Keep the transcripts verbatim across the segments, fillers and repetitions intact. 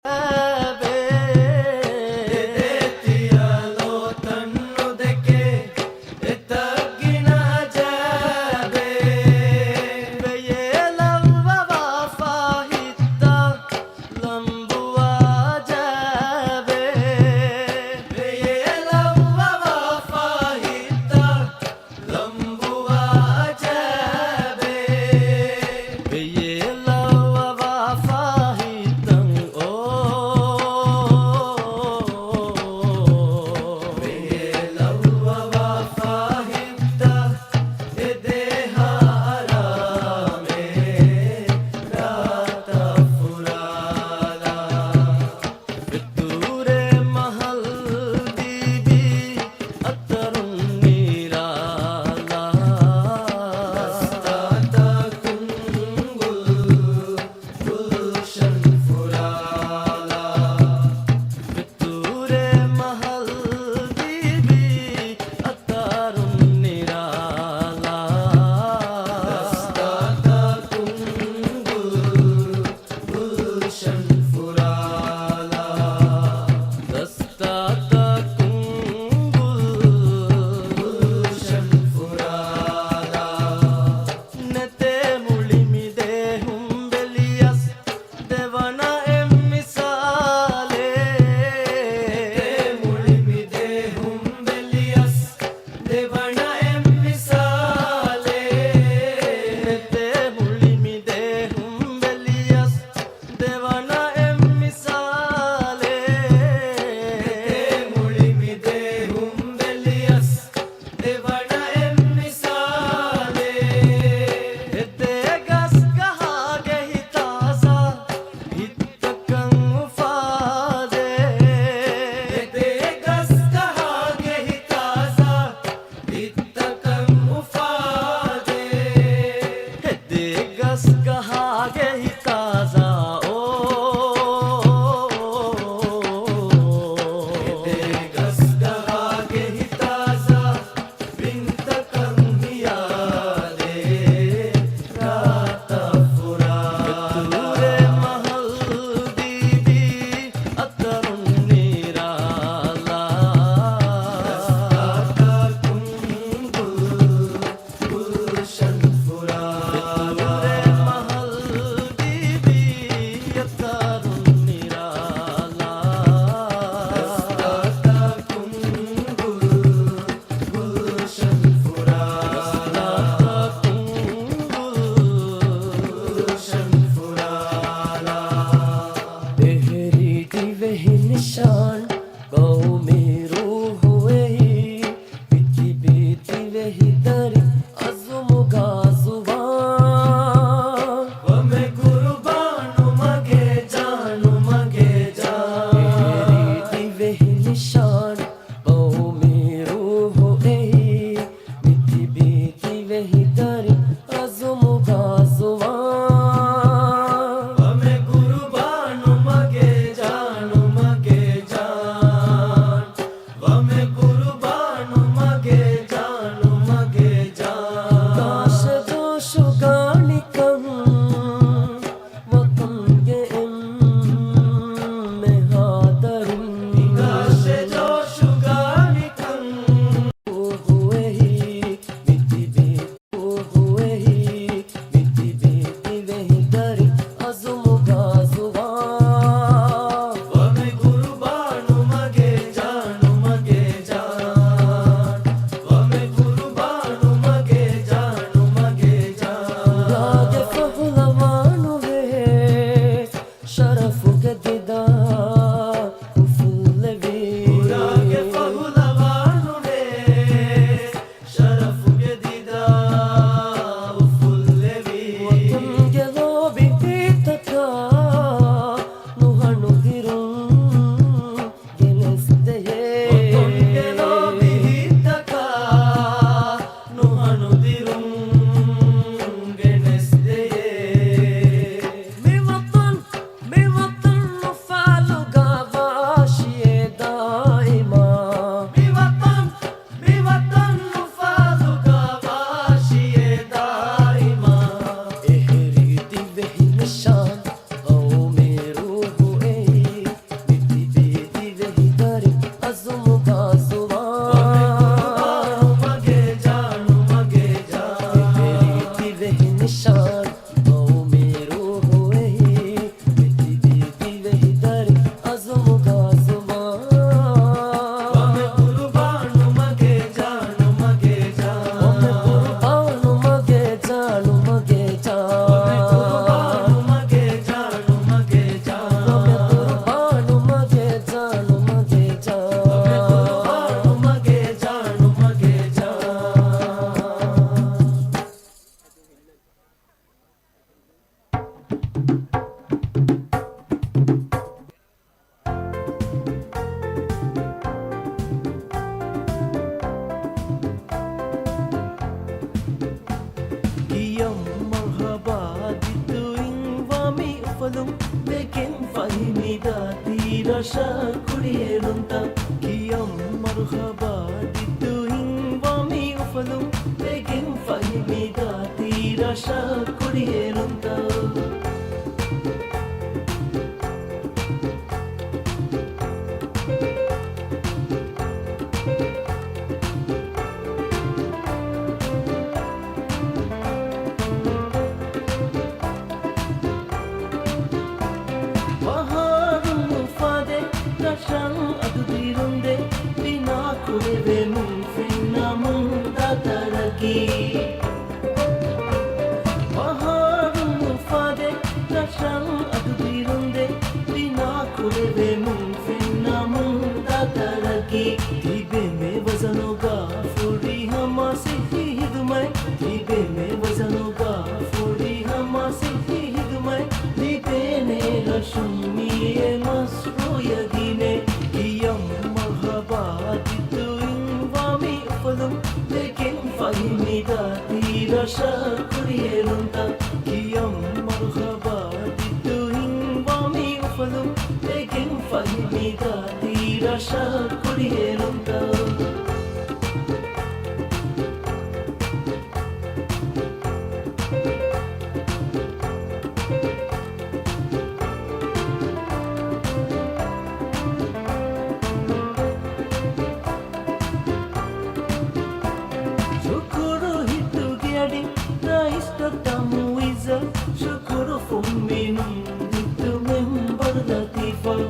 ޖާބޭ. އެދޭތިޔަ ލޯތައް ނުދެކޭ، އެތައް ގިނަ ޖާބޭ. ބެޔޭ ލައްވަވާފާ ހިތްތައް ލަނބުވާ ޖާބޭ. ބެޔޭ ލައްވަވާފާ ހިތްތައް ލަނބުވާ ޖާބޭ. ބެޔޭ ލައްވަވާފާ ހިތްތައް އޯ. ބެޔޭ ލައްވަވާފާ ހިތްތައް އެދޭހާ އަރާމޭ ރާތައް ފުރާލާ. ފެތުރޭ މަހަލް ދީބީ އަތަރުން ނިރާލާ. ރަސްތާތަކުން ގުލް ގުލްޝަން ފުރާލާ. ފެތުރޭ މަހަލް ދީބީ އަތަރުން ނިރާލާ. ރަސްތާތަކުން ގުލް ގުލްޝަން ފުރާލާ. ރަސްތާތަކުން ގުލް ގުލްޝަން ފުރާލާ. ނެތޭ މުޅި މި ދޭހުން ބެލިޔަސް ދެވަނަ އެއް މިސާލެއް. ނެތޭ މުޅި މި ދޭހުން ބެލިޔަސް ދެވަނަ އެއް މިސާލެއް. ނެތޭ މުޅި މި ދޭހުން ބެލިޔަސް ދެވަނަ އެއް މިސާލެއް. ނެތޭ މުޅި މި ދޭހުން ބެލިޔަސް ދެވަނަ އެއް މިސާލެއް. އެދޭ ގަސްގަހާގެ ހިތާޒާ ހިތްތަކަށް އުފާދޭ. އެދޭ ގަސްގަހާގެ ހިތާޒާ ހިތްތަކަށް އުފާދޭ. އެދޭ ގަސްގަހާގެ ހިތާޒާ އޯ. އެދޭ ގަސްގަހާގެ ހިތާޒާ ބިންތަކަށް ހިޔާދޭ ރާތައް ފުރާ. ފެތުރޭ މަހަލް ދީބީ އަތަރުން ނިރާލާ. ރަސްތާތަކުން ގުލް ގުލްޝަން ފުރާ. ފެތުރޭ މަހަލް ދީބީ އަތަރުން ނިރާލާ. ރަސްތާތަކުން ގުލް ގުލްޝަން ފުރާ. ރަސްތާތަކުން ގުލް ގުލްޝަން ފުރާލާ. އެހެރީ ދިވެހި ނިޝާން ގައުމީ ރޫހުއެއް، ބިތިބީ ދިވެހި ދަރި އަޒުމުގާ ޒުވާން. ވަމެ ޤުރުބާނު މަގޭ ޖާނު މަގޭ ޖާން. އެހެރީ ދިވެހި ނިޝާން ގައުމީ ރޫހުއެއް، މިތިބީ ދިވެހި ދަރި އަޒުމުގާ ޒުވާން. ވަމެ ޤުރުބާނު މަގޭ ޖާނު މަގޭ ތީ ރަށަށް ކުރިއެރުންތަ؟ ކިޔަން މަރުޙަބާ ދިއްދު ހިންގުވާ މި އުފަލުން ވެގެން ފަހި މިދާ ތީ ރަށަށް ކުރިއެރުންތަ؟ ބަހާރުން އުފާދޭ، ރަށަށް އަދު ދިރުންދޭ، ބިނާ ކުރެވެމުން ފެންނަމުން ދަތަރަކީ. ބަހާރުން އުފާދޭ، ރަށަށް އަދު ދިރުންދޭ، ބިނާ ކުރެވެމުން ފެންނަމުން ދަތަރަކީ. ތިބޭ މޭ ވަޒަނުގަ ފުރިހަމަ ސިއްހީ ހިދުމަތް، ތިބޭ މޭ ވަޒަނުގަ ފުރިހަމަ ސިއްހީ ހިދުމަތް، ލިބޭނޭ ރަށުން މިއީ މަސްރޫ ޔަގީނޭ. ކިޔަން މަރުޙަބާ ދިއްދު ހިންގުވާ މި އުފަލުން ވެގެން ފަހި މިދާ ތީ ރަށަށް ކުރިއެރުންތަ؟ ކިޔަން މަރުޙަބާ ދިއްދު ހިންގުވާ މި އުފަލުން ވެގެން ފަހި މިދާ ތީ ރަށަށް ކުރިއެރުންތަ؟ ޝުކުރު ހިތުގެ އަޑި ރައީސް ޑޮކްޓަރ މުޢިއްޒަށް، ޝުކުރު ފުންމިނުން ދިއްދު މެންބަރު ލަތީފަށް.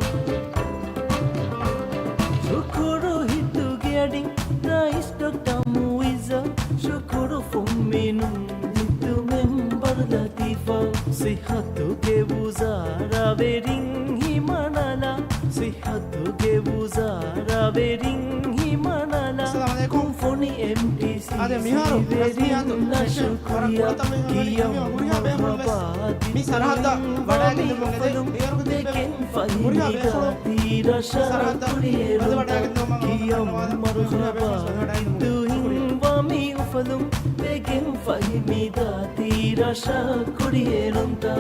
ޝުކުރު ހިތުގެ އަޑި ރައީސް ޑޮކްޓަރ މުޢިއްޒަށް، ޝުކުރު ފުންމިނުން ދިއްދު މެންބަރު ލަތީފަށް. ސިއްހަތުގެ ވުޒާރާ ވެރިން ހިމަނަލާ، ސިއްހަތުގެ ވުޒާރާ ވެރިން ހިމަނަލާ. އައްސަލާމު ޢަލައިކުމް. ކުންފުނި އެމްޓީސީ އާދެ، މިހާރު ރަސްމިއްޔާތު ވެސް ވަރަށް ކުޑަތަން މި ހަމަ ހުރިހާ ބޭފުޅުން ވެސް މި ސަރަހައްދަށް ވަޑައިގެންދެމުން އެދެން. އެއަށް އިރުކޮށް ތިބެ ހުރިހާ ބޭފުޅުން މި ސަރަހައްދަށް ވަދެ ވަޑައިގެންދެވުމަށް އަޅުގަނޑު މަރުޙަބާ ދިއްދު ހިންގުވާ މި އުފަލުން ވެގެން ފަހި މިދާ ތީ ރަށަށް ކުރިއެރުންތަ؟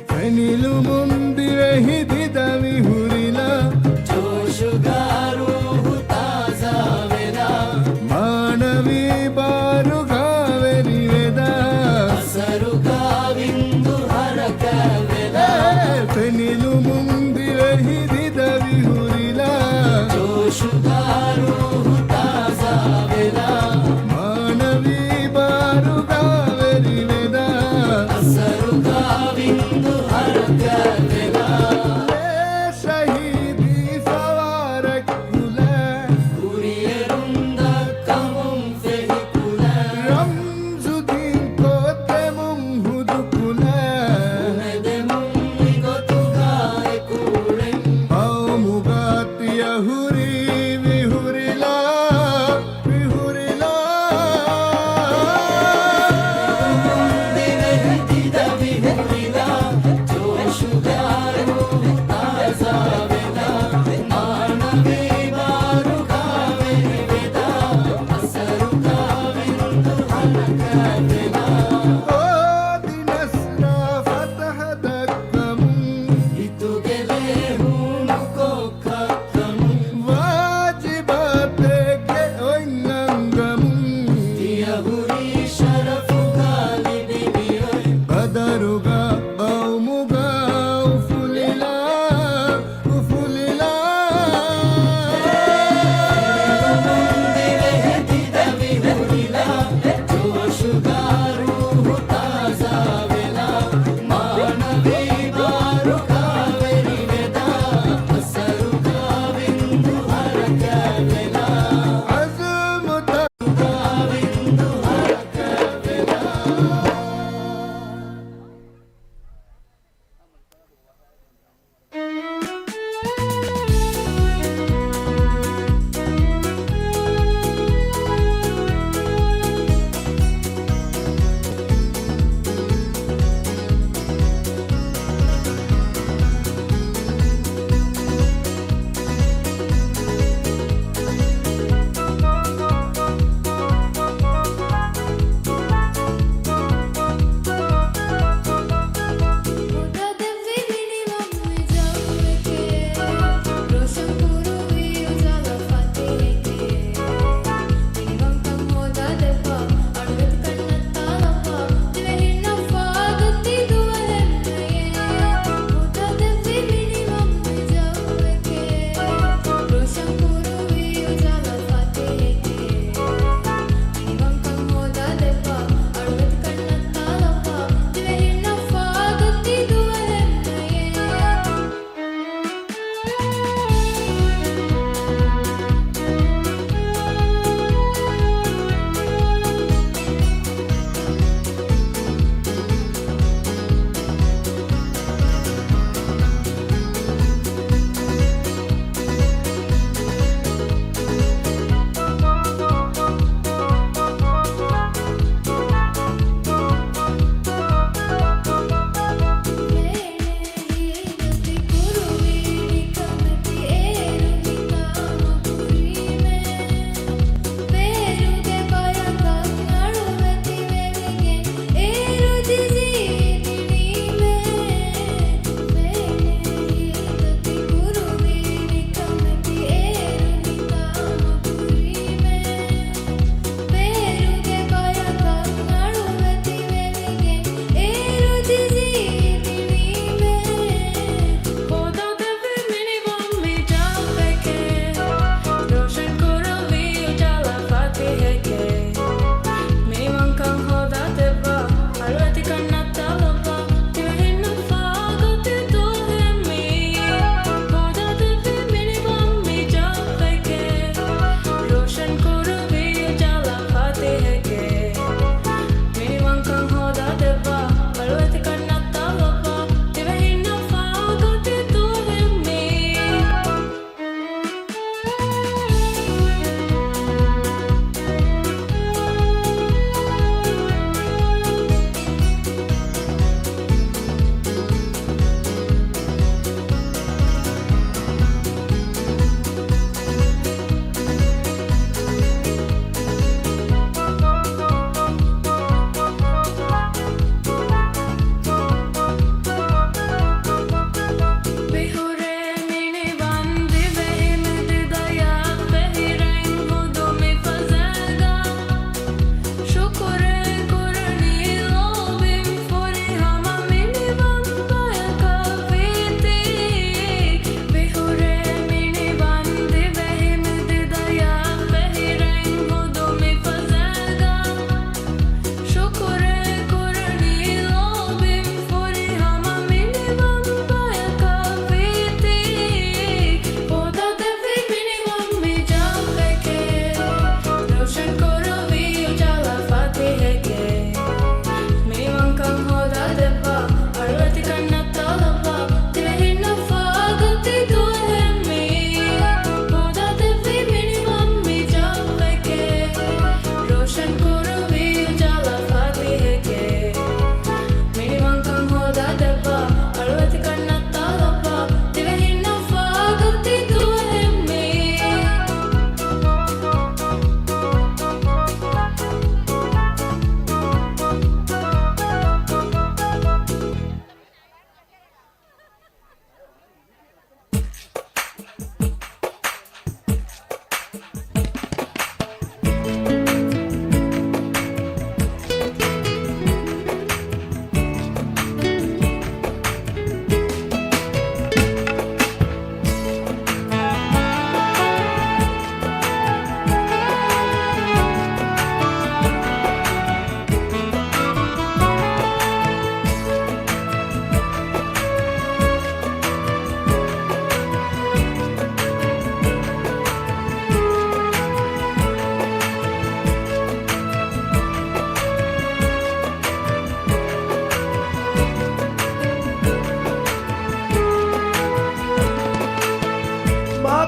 ފެނިލުމުން ދިވެހި ދިދަވި ހުރިލާ، ޖޯޝުގާ ރޫޙު ތާޒާވެލާ، މާނަވީ ބާރުގާ ވެރިވެދާ، އަސަރުގާ ވިންދު ހަރަކާތްވެލާ، ފެނިލުމުން ދިވެހި ދިދަވި ހުރިލާ، ޖޯޝުގާ ރޫޙު ތާޒާވެލާ، މާނަވީ ބާރުގާ ވެރިވެދާ، އަސަރުގާ ވިންދު ހަރަކާތްވެލާ، އޭ ޝަހީދީ ސަވާރަކު ކުލަ، ކުރިއެރުން ދައްކަމުން ފެހި ކުލަ، ރަމްޒު ދީން ކޮށްދެމުން ހުދު ކުލަ، ބުނެދެމުން މިގޮތުގަ އެކު އުޅެން. ޤައުމުގަ ތިޔަ ހުރީ ވިހުރިލާ، ވިހުރިލާ. ދިވެހި ދިދަވި ހުރިލާ، ޖޯޝުގާ ރޫޙު ތާޒާވެލާ، މާނަވީ ބާރުގާ ވެރިވެދާ، އަސަރުގާ ވިންދު ހަރަކާތްވެލާ. އޯ ދިނަސް ރާ ފަތަހަ ދައްކަމުން، ހިތުގެ ލޭ ހޫނުކޮށް ކައްކަމުން، ވާ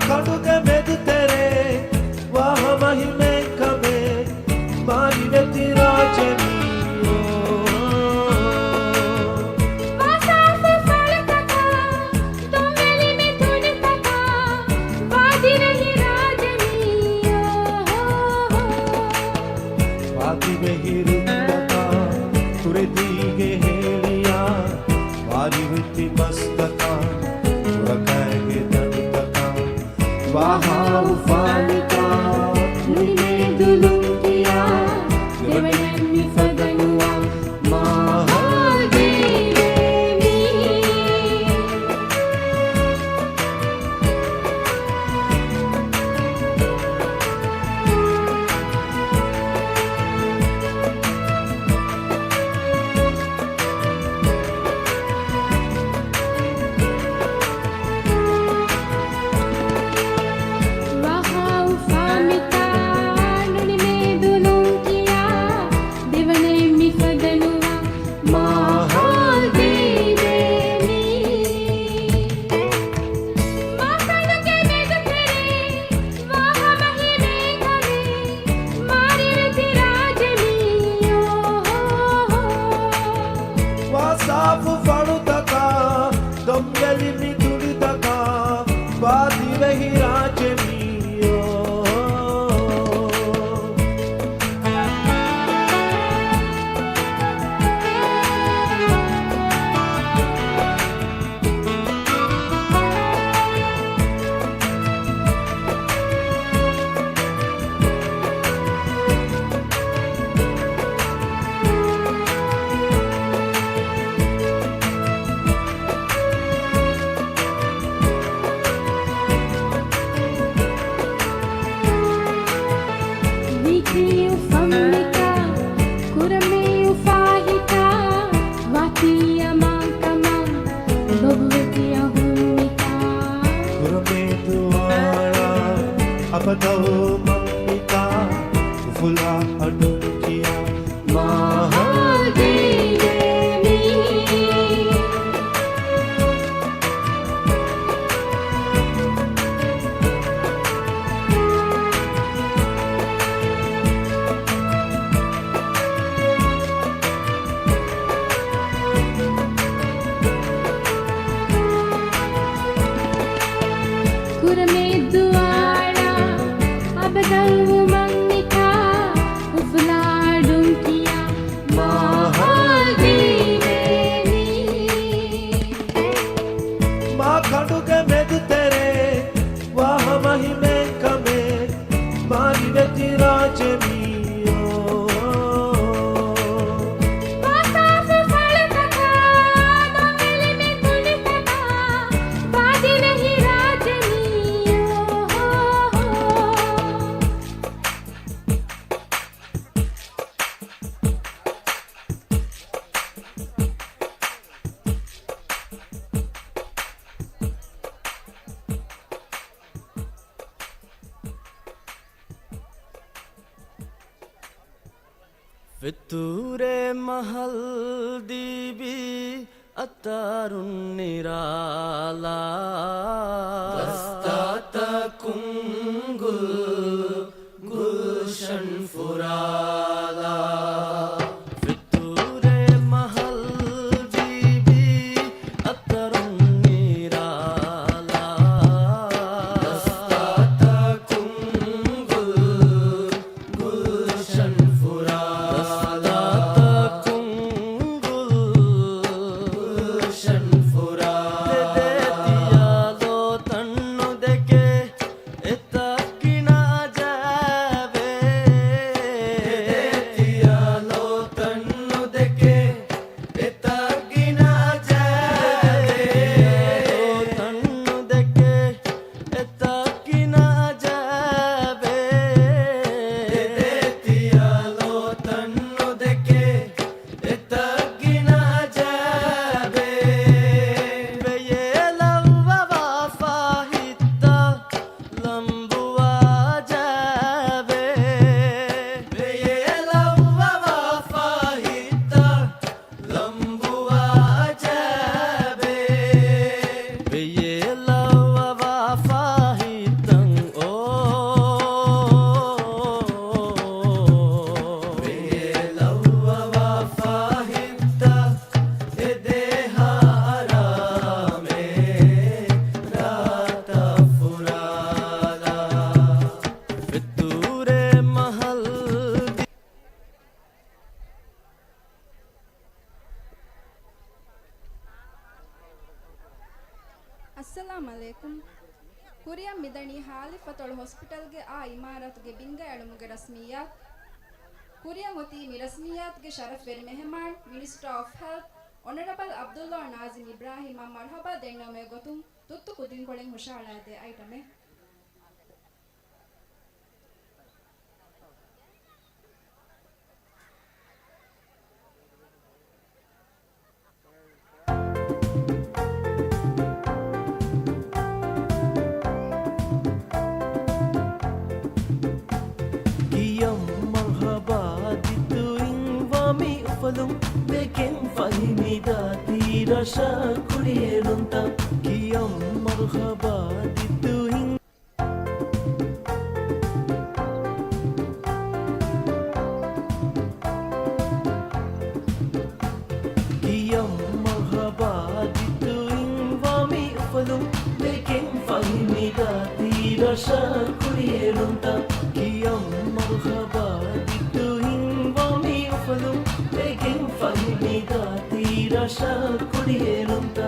ކަނޑުގެ މެދުތެރޭ ވާ ހަމަ ހިމޭން ކަމޭ މާ ރިވެތި ރާއްޖެ މީ. ވާ ސާފު ފަޅުތަކާ، ދޮންވެލި މި ތުނިތަކާ، ވާ ދިވެހި ރާއްޖެ މީ. ވާ ދިވެހި ރުއްތަކާ، ކުރެދީގެ ހޭލިޔާ، ވާ ރިވެތި މަސްތަކާ، ކުރަކައިގެ ދަނޑުތަކާ، ވާހާ އުފާނިތާ، ނުނިމޭ ދުލުން ކިޔާ، ދެވަނައެއް މި ފަދަ ނުވާ، މާ ހައްދީވޭ މީ. ވާހާ އުފާނިތާ، ނުނިމޭ ދުލުން ކިޔާ، ދެވަނައެއް މި ފަދަ ނުވާ، މާ ހައްދީވޭ މީ. މާ ކަނޑުގެ މެދުތެރޭ، ވާ ހަމަ ހިމޭން ކަމޭ، މާ ރިވެތި ރާއްޖެ މީ. ވާ ސާފު ފަޅުތަކާ، ދޮންވެލި މި ތުނިތަކާ، ވާ ދިވެހި ރާއްޖެ މީ. ވީތީ އުފަން މިތާ، ކުރަމޭ އުފާ ހިތާ، ވާތީ އަމާން ކަމަށް، ލޮބުވެތި އަހުން މިތާ. ކުރަމޭ ދުޢާއާ، އަބަދަށް ވުމަށް މިތާ، އުފުލާ އަޑުން ކިޔާ، މާ ހައްދީވޭ މީ. ކުރަމޭ ދުޢާއާ، އަބަދަށް ވުމަށް މިތާ، އުފުލާ އަޑުން ކިޔާ، މާ ހައްދީވޭ މީ. މާ ކަނޑުގެ މެދުތެރޭ، ވާ ހަމަ ހިމޭން ކަމޭ، މާ ރިވެތި ރާއްޖެ މީ. ވާ ސާފު ފަޅުތަކާ، ދޮންވެލި މި ތުނިތަކާ، ވާ ދިވެހި ރާއްޖެ މީ. ފިތުރޭ މަހަލް ދީބީ އަތަރުން ނިރާލާ. ދަސްތައްތައް ކުން ގުލް ގުލްޝަން ފުރާލާ. ފިތުރޭ މަހަލް ދީބީ އަތަރުން ނިރާލާ. ދަސްތައްތައް ކުން ގުލް ގުލްޝަން ފުރާލާ. ދަސްތައްތައް ކުން ގުލް ގުލްޝަން ފުރާލާ. ދެދޭ ތިޔާލޯ ތަން ނުދޭ ކުރިއަށް މިދަނީ ހާލިފަތޮޅު ހޮސްޕިޓަލްގެ އާ އިމާރާތުގެ ބިންގައި އެޅުމުގެ ރަސްމިއްޔާތު. ކުރިއަށް އޮތީ މި ރަސްމިއްޔާތުގެ ޝަރަފްވެރި މެހެމާން މިނިސްޓަރ އޮފް ހެލްތް އޮނަރަބަލް ޢަބްދުﷲ ނާޒިމް އިބްރާހީމަށް މަރުޙަބާ ދެންނެވުމުގެ ގޮތުން ތުއްތު ކުދިންކޮޅެއް ހުށަހަޅާދޭ އައިޓަމެއް. ކިޔަން މަރުޙަބާ ދިއްތުއިން ވާ މި އުފަލުން، ވެގެން ފަހި މި ދާތީ ރަށަށް ކުރިއެރުންތަ. ކިޔަން މަރުޙަބާ ދިއްތުއިން. ކިޔަން މަރުޙަބާ ދިއްތުއިން ވާ މި އުފަލުން، ވެގެން ފަހި މި ދާތީ ރަށަށް ކުރިއެރުންތަ. ކިޔަން މަރުޙަބާ ދިއްތުއިން ވާ މި އުފަލުން، ވެގެން ފަހި މި ދާތީ ރަށަށް ކުރިއެރުންތަ.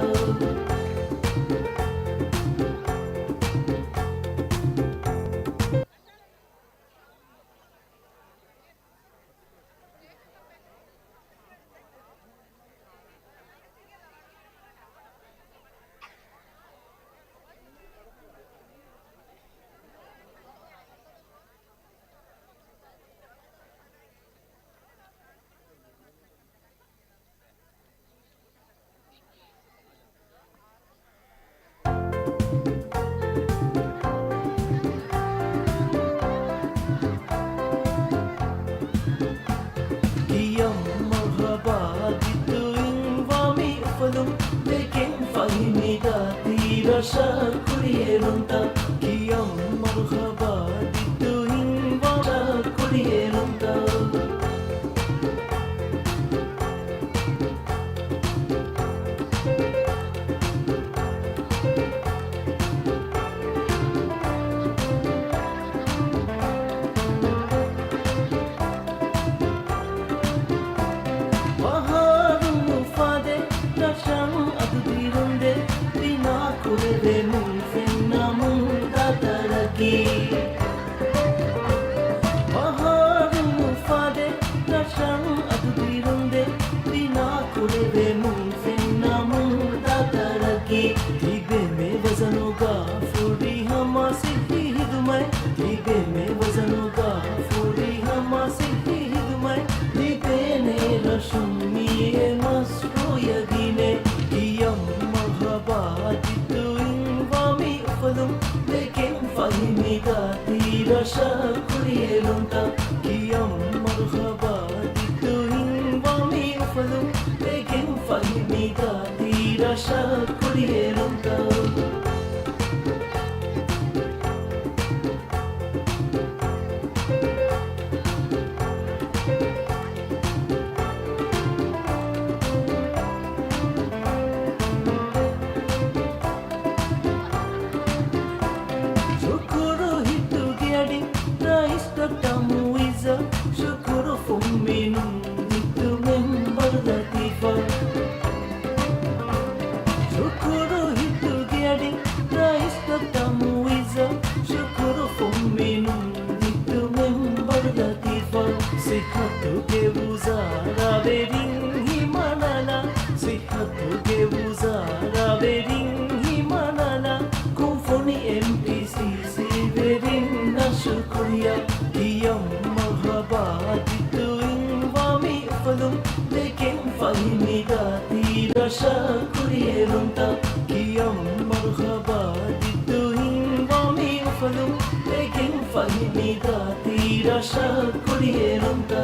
ކިޔަން މަރުޙަބާ ދިއްތުއިން ވާ މި އުފަލުން، ވެގެން ފަހި މި ދާތީ ރަށަށް ކުރިއެރުންތަ. ކިޔަން މަރުޙަބާ ދިއްތުއިން ވާ ރަށަށް ކުރިއެރުންތަ. ބަހާރު ނުފާދޭ ރަށަށް އަދު ދިރުންދޭ، ބިނާ ކުރެވޭ މުންފެންނަމުން ދަތަރަކީ. ބަހާރު ނުފާދޭ ރަށަށް އަދު ދިރުންދޭ، ބިނާ ކުރެވޭ މުންފެންނަމުން ދަތަރަކީ. ތިބޭ މޭވަޒަނުގަ ފުރިހަމަ ސިއްހީ ހިދުމަތް، ތިބޭ މޭވަޒަނުގަ ފުރިހަމަ ސިއްހީ ހިދުމަތް، ލިބޭނޭ ރަށުން މިއޭ މަސް ރޯޔަގީނެ. ކިޔަން މަރުޙަބާ ދިއްތުއިން ވާ މި އުފަލުން، ވެގެން ފަހި މި ދާތީ ރަށަށް ކުރިއެރުންތަ. ކިޔަން މަރުޙަބާ ދިއްތުއިން ވާ މި އުފަލުން، ވެގެން ފަހި މި ދާތީ ރަށަށް ކުރިއެރުންތަ. ޝުކުރު ހިތުގެ އަޑިން ރައީސް ޑޮކްޓަރ މުއިއްޒަށް، ޝުކުރު ފުންމިނުން ހިތު މެމްބަރު ލަތީފަށް. ޝުކުރު ހިތުގެ އަޑިން ރައީސް ޑޮކްޓަރ މުއިއްޒަށް، ޝުކުރު ފުންމިނުން ހިތު މެމްބަރު ލަތީފަށް. ސިއްހަތުގެ ވުޒާރާ ވެރިން ހިމަނަލާ، ސިއްހަތުގެ ވުޒާރާ ވެރިން ހިމަނަލާ، ކުންފުނި އެމްޓީސީސީ ވެރިންނަށް ޝުކުރިއްޔާ. ކިޔަން މަރުޙަބާ ދިއްތުއިން ވާ މި އުފަލުން، ވެގެން ފަހި މި ދާތީ ރަށަށް ކުރިއެރުންތަ. ކިޔަން މަރުޙަބާ ދިއްތުއިން ވާ މި އުފަލުން، ވެގެން ފަހި މި ދާތީ ރަށަށް ކުރިއެރުންތަ.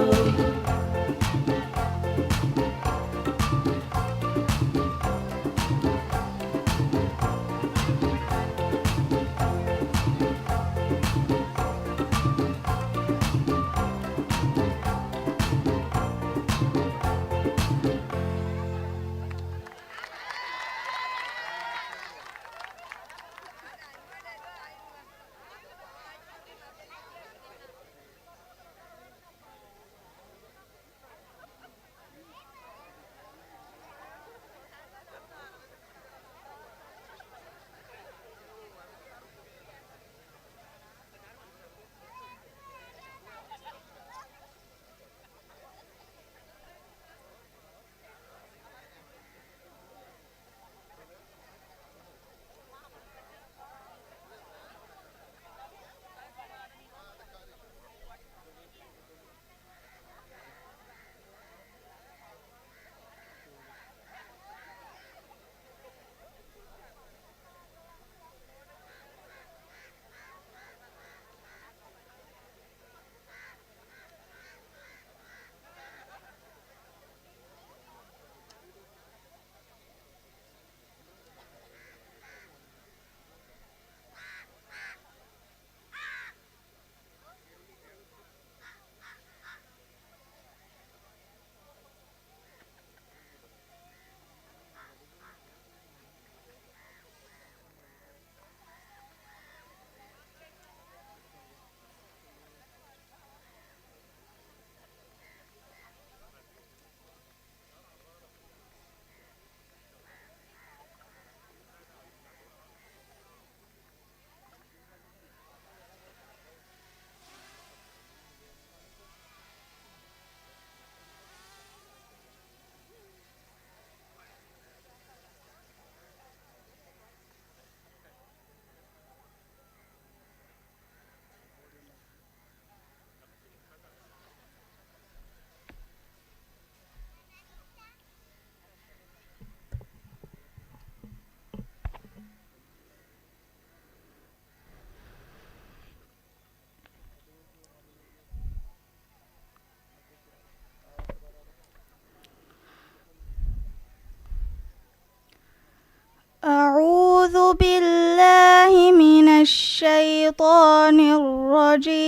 الشيطان الرجيم.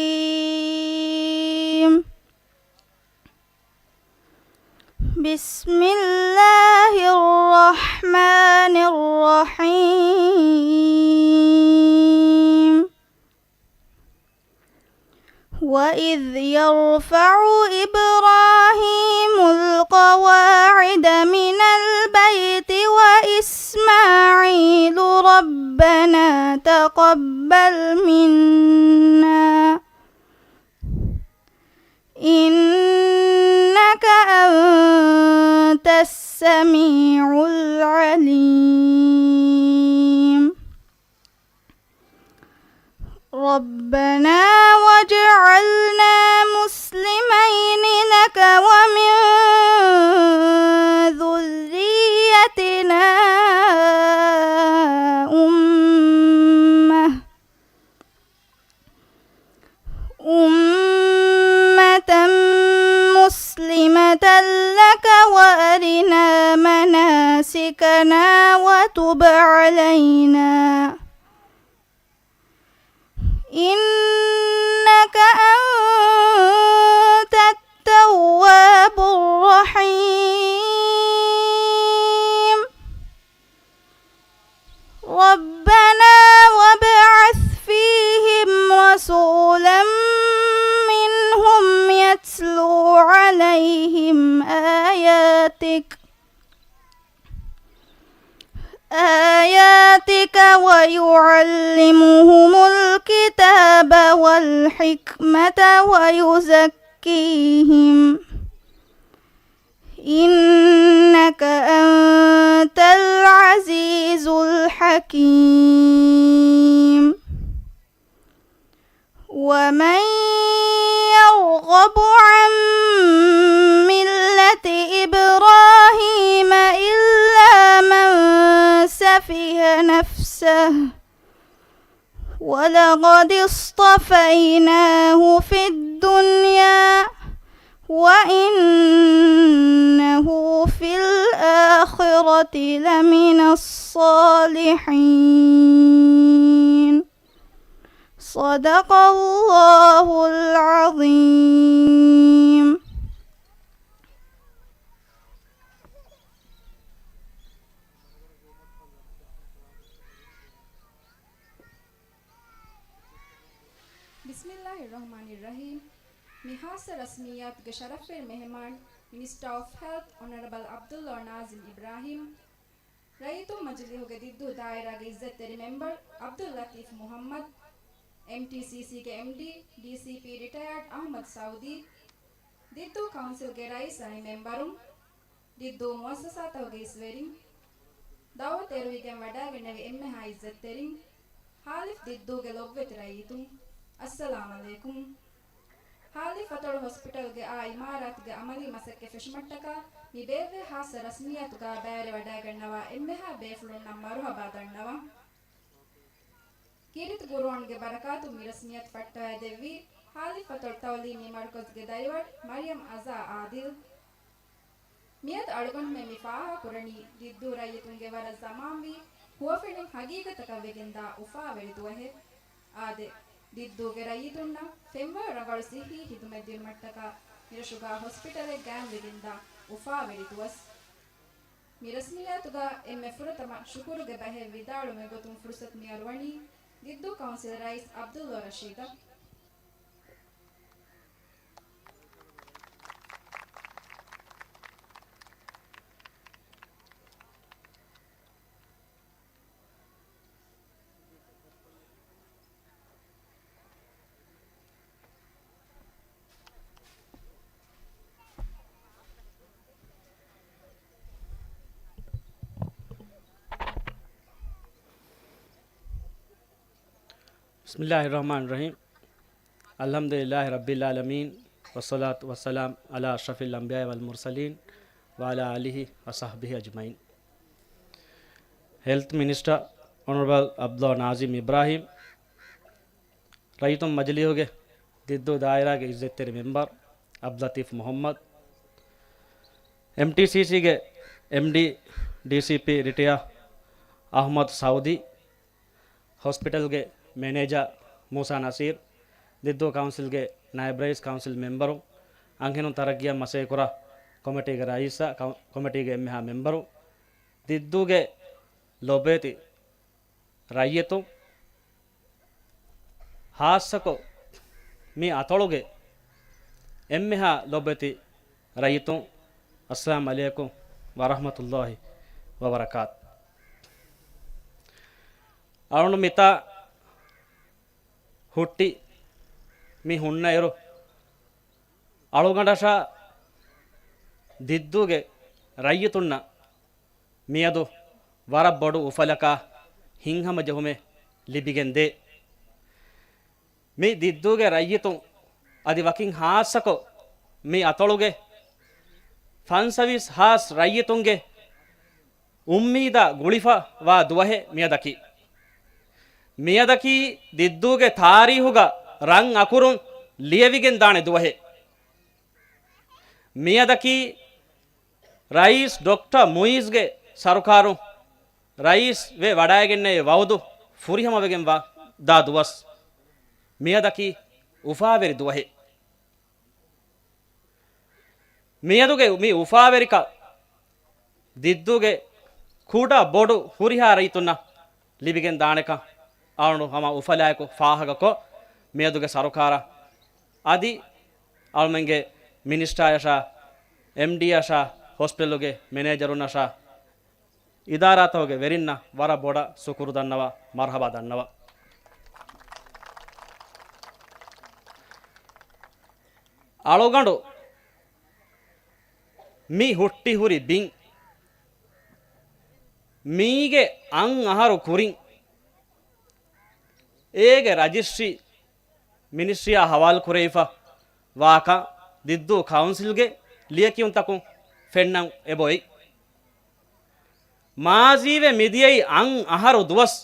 بسم الله الرحمن الرحيم. وإذ يرفع إبراهيم القواعد من البيت وإسماعيل ربنا تقبل منا إنك أنت السميع العليم. ربنا واجعلنا مسلمين لك ومن ذريتنا أمة أمة مسلمة لك وأرنا مناسكنا وتب علينا إنك أنت التواب الرحيم. ربنا وابعث فيهم رسولا منهم يتلو عليهم آياتك آياتك ويعلمهم الكتاب والحكمة ويزكيهم إنك أنت العزيز الحكيم. ومن يرغب عن ملة إبراهيم إلا من سفه نفسه ولقد اصطفيناه في الدنيا وإنه في الآخرة لمن الصالحين. صدق الله العظيم. بسم الله الرحمن الرحيم. މި ޚާއްޞަ ރަސްމިއްޔާތުގެ ޝަރަފްވެރި މެހެމާން، މިނިސްޓާ އޮފް ހެލްތް، އޮނަރަބަލް ޢަބްދުﷲ ނާޒިމް އިބްރާހީމް، ރައްޔިތުން މަޖިލީހުގެ ދިއްދޫ ދާއިރާގެ ޢިއްޒަތްތެރި މެމްބަރު ޢަބްދުއްލަޠީފް މުޙައްމަދު، އެމްޓީސީސީގެ އެމްޑީ، ޑީސީޕީ ރިޓަޔާޑް އަޙްމަދު ސަޢޫދީ، ދިއްދޫ ކައުންސިލްގެ ރައީސް އަނެއް މެމްބަރުން، ދިއްދޫ މުއައްސަސާތަކުގެ އިސްވެރިން، ދަޢުވަތު އެރުވިގެން ވަޑައިގެންނެވި އެންމެހާ ޢިއްޒަތްތެރިން، ޚާލިފް ދިއްދޫގެ ލޮބުވެތި ރައްޔިތުން، އައްސަލާމް ޢަލައިކުމް. ޚާލިފް ފަތޮޅު ހޮސްޕިޓަލްގެ އާ އިމާރާތުގެ ޢަމަލީ މަސައްކަތް ފެށުމަށްޓަކާ މި ބޭއްވޭ ޚާއްޞަ ރަސްމިއްޔާތުގަ ބައިވެރިވަޑައިގަންނަވާ އެންމެހާ ބޭފުޅުންނަށް މަރުޙަބާ ދަންނަވަން. ކީރިތި ޤުރުއާންގެ ބަރަކާތުން މި ރަސްމިއްޔާތު ފައްޓަވައިދެއްވީ، ޚާލިފް ފަތޮޅު ތަޢުލީމީ މަރުކަޒުގެ ދަރިވަރު މަރިޔަމް އަޒާ ޢާދިލް. މިއަދު އަޅުގަނޑުމެން މި ފާހަގަކުރަނީ، ދިއްދޫ ރައްޔިތުންގެ ވަރަށް ޒަމާންވީ ހުވަފެނުން ޙަޤީޤަތަކަށް ވެގެންދާ އުފާވެރި ދުވަހެއް. އާދެ، ދިއްދޫގެ ރައްޔިތުންނަށް ފެންވަރު ރަނގަޅު ޞިއްޙީ ޚިދުމަތް ދިނުމަށްޓަކާ މިރަށުގާ ހޮސްޕިޓަލެއް ގާއިމްވެގެންދާ އުފާވެރި ދުވަސް. މި ރަސްމިއްޔާތުގަ އެންމެ ފުރަތަމަ ޝުކުރުގެ ބަހެއް ވިދާޅުވުމެއް ގޮތުން ފުރުޞަތު މިއަރުވަނީ، ދިއްދޫ ކައުންސިލް ރައީސް ޢަބްދުﷲ ރަޝީދަށް. بسم الله الرحمن الرحيم. الحمد لله رب العالمين، والصلاة والسلام على أشرف الأنبياء والمرسلين، وعلى آله وصحبه أجمعين. ހެލްތް މިނިސްޓަރ އޮނަރަބަލް ޢަބްދުﷲ ނާޒިމް އިބްރާހީމް، ރައްޔިތުން މަޖިލީހުގެ ދިއްދޫ ދާއިރާގެ ޢިއްޒަތްތެރި މެމްބަރު ޢަބްދުލަޠީފް މުޙައްމަދު، އެމްޓީސީސީގެ އެމްޑީ، ޑީސީޕީ ރިޓަޔާ އަޙްމަދު ސަޢޫދީ، ހޮސްޕިޓަލްގެ މެނޭޖާ މޫސާ ނަސީރު، ދިއްދޫ ކައުންސިލްގެ ނައިބް ރައީސް ކައުންސިލް މެމްބަރު، އަންހެނުން ތަރައްގީއަށް މަސައްކަތްކުރާ ކޮމިޓީގެ ރައީސާ، ކައު-، ކޮމިޓީގެ އެންމެހާ މެމްބަރު، ދިއްދޫގެ ލޮބުވެތި ރައްޔިތުން، ހާއްސަކޮށް މި އަތޮޅުގެ އެންމެހާ ލޮބުވެތި ރައްޔިތުން، އައްސަލާމް ޢަލައިކުމް ވަރަޙްމަތުﷲި ވަބަރަކާތު. އަޅުގަނޑު މިތާ ހުއްޓި މި ހުންނައިރު، އަޅުގަނޑަށާ ދިއްދޫގެ ރައްޔިތުންނަށް މިއަދު ވަރަށް ބޮޑު އުފަލަކާ ހިތްހަމަޖެހުމެއް ލިބިގެންދޭ. މި ދިއްދޫގެ ރައްޔިތުން އަދި ވަކިން ހާއްސަކޮށް މި އަތޮޅުގެ ފަންސަވީސް ހާސް ރައްޔިތުންގެ އުއްމީދާ ގުޅިފަވާ ދުވަހެއް މިއަދަކީ. މިއަދަކީ ދިއްދޫގެ ތާރީހުގަ ރަން އަކުރުން ލިޔެވިގެން ދާނެ ދުވަހެއް. މިއަދަކީ ރައީސް ޑޮކްޓަރ މުއިއްޒުގެ ސަރުކާރުން ރައީސް ވެ ވަޑައިގެންނެވި ވައުދު ފުރިހަމަވެގެން ވާ ދާ ދުވަސް. މިއަދަކީ އުފާވެރި ދުވަހެއް. މިއަދުގެ މި އުފާވެރިކަން ދިއްދޫގެ ކުޑަ ބޮޑު ހުރިހާ ރައްޔިތުންނަށް ލިބިގެން ދާނެކަން އަޅުގަނޑު ހަމަ އުފަލާއެކު ފާހަގަކޮށް، މިއަދުގެ ސަރުކާރަށް އަދި އަޅުމެންގެ މިނިސްޓާއަށާ، އެމްޑީއަށާ، ހޮސްޕިޓަލުގެ މެނޭޖަރުންނަށާ، އިދާރާތަކުގެ ވެރިންނަށް ވަރަށް ބޮޑަށް ޝުކުރު ދަންނަވާ، މަރުޙަބާ ދަންނަވާ. އަޅުގަނޑު މި ހުއްޓި ހުރި ބިން މީގެ އަށް އަހަރު ކުރިން އޭގެ ރަޖިސްޓްރީ މިނިސްޓްރީއާ ހަވާލު ކުރެވިފަ ވާކަން ދިއްދޫ ކައުންސިލްގެ ލިޔެކިޔުންތަކުން ފެންނަން އެބައޮތް. މާޒީވެ މިދިޔައީ އަށް އަހަރު ދުވަސް.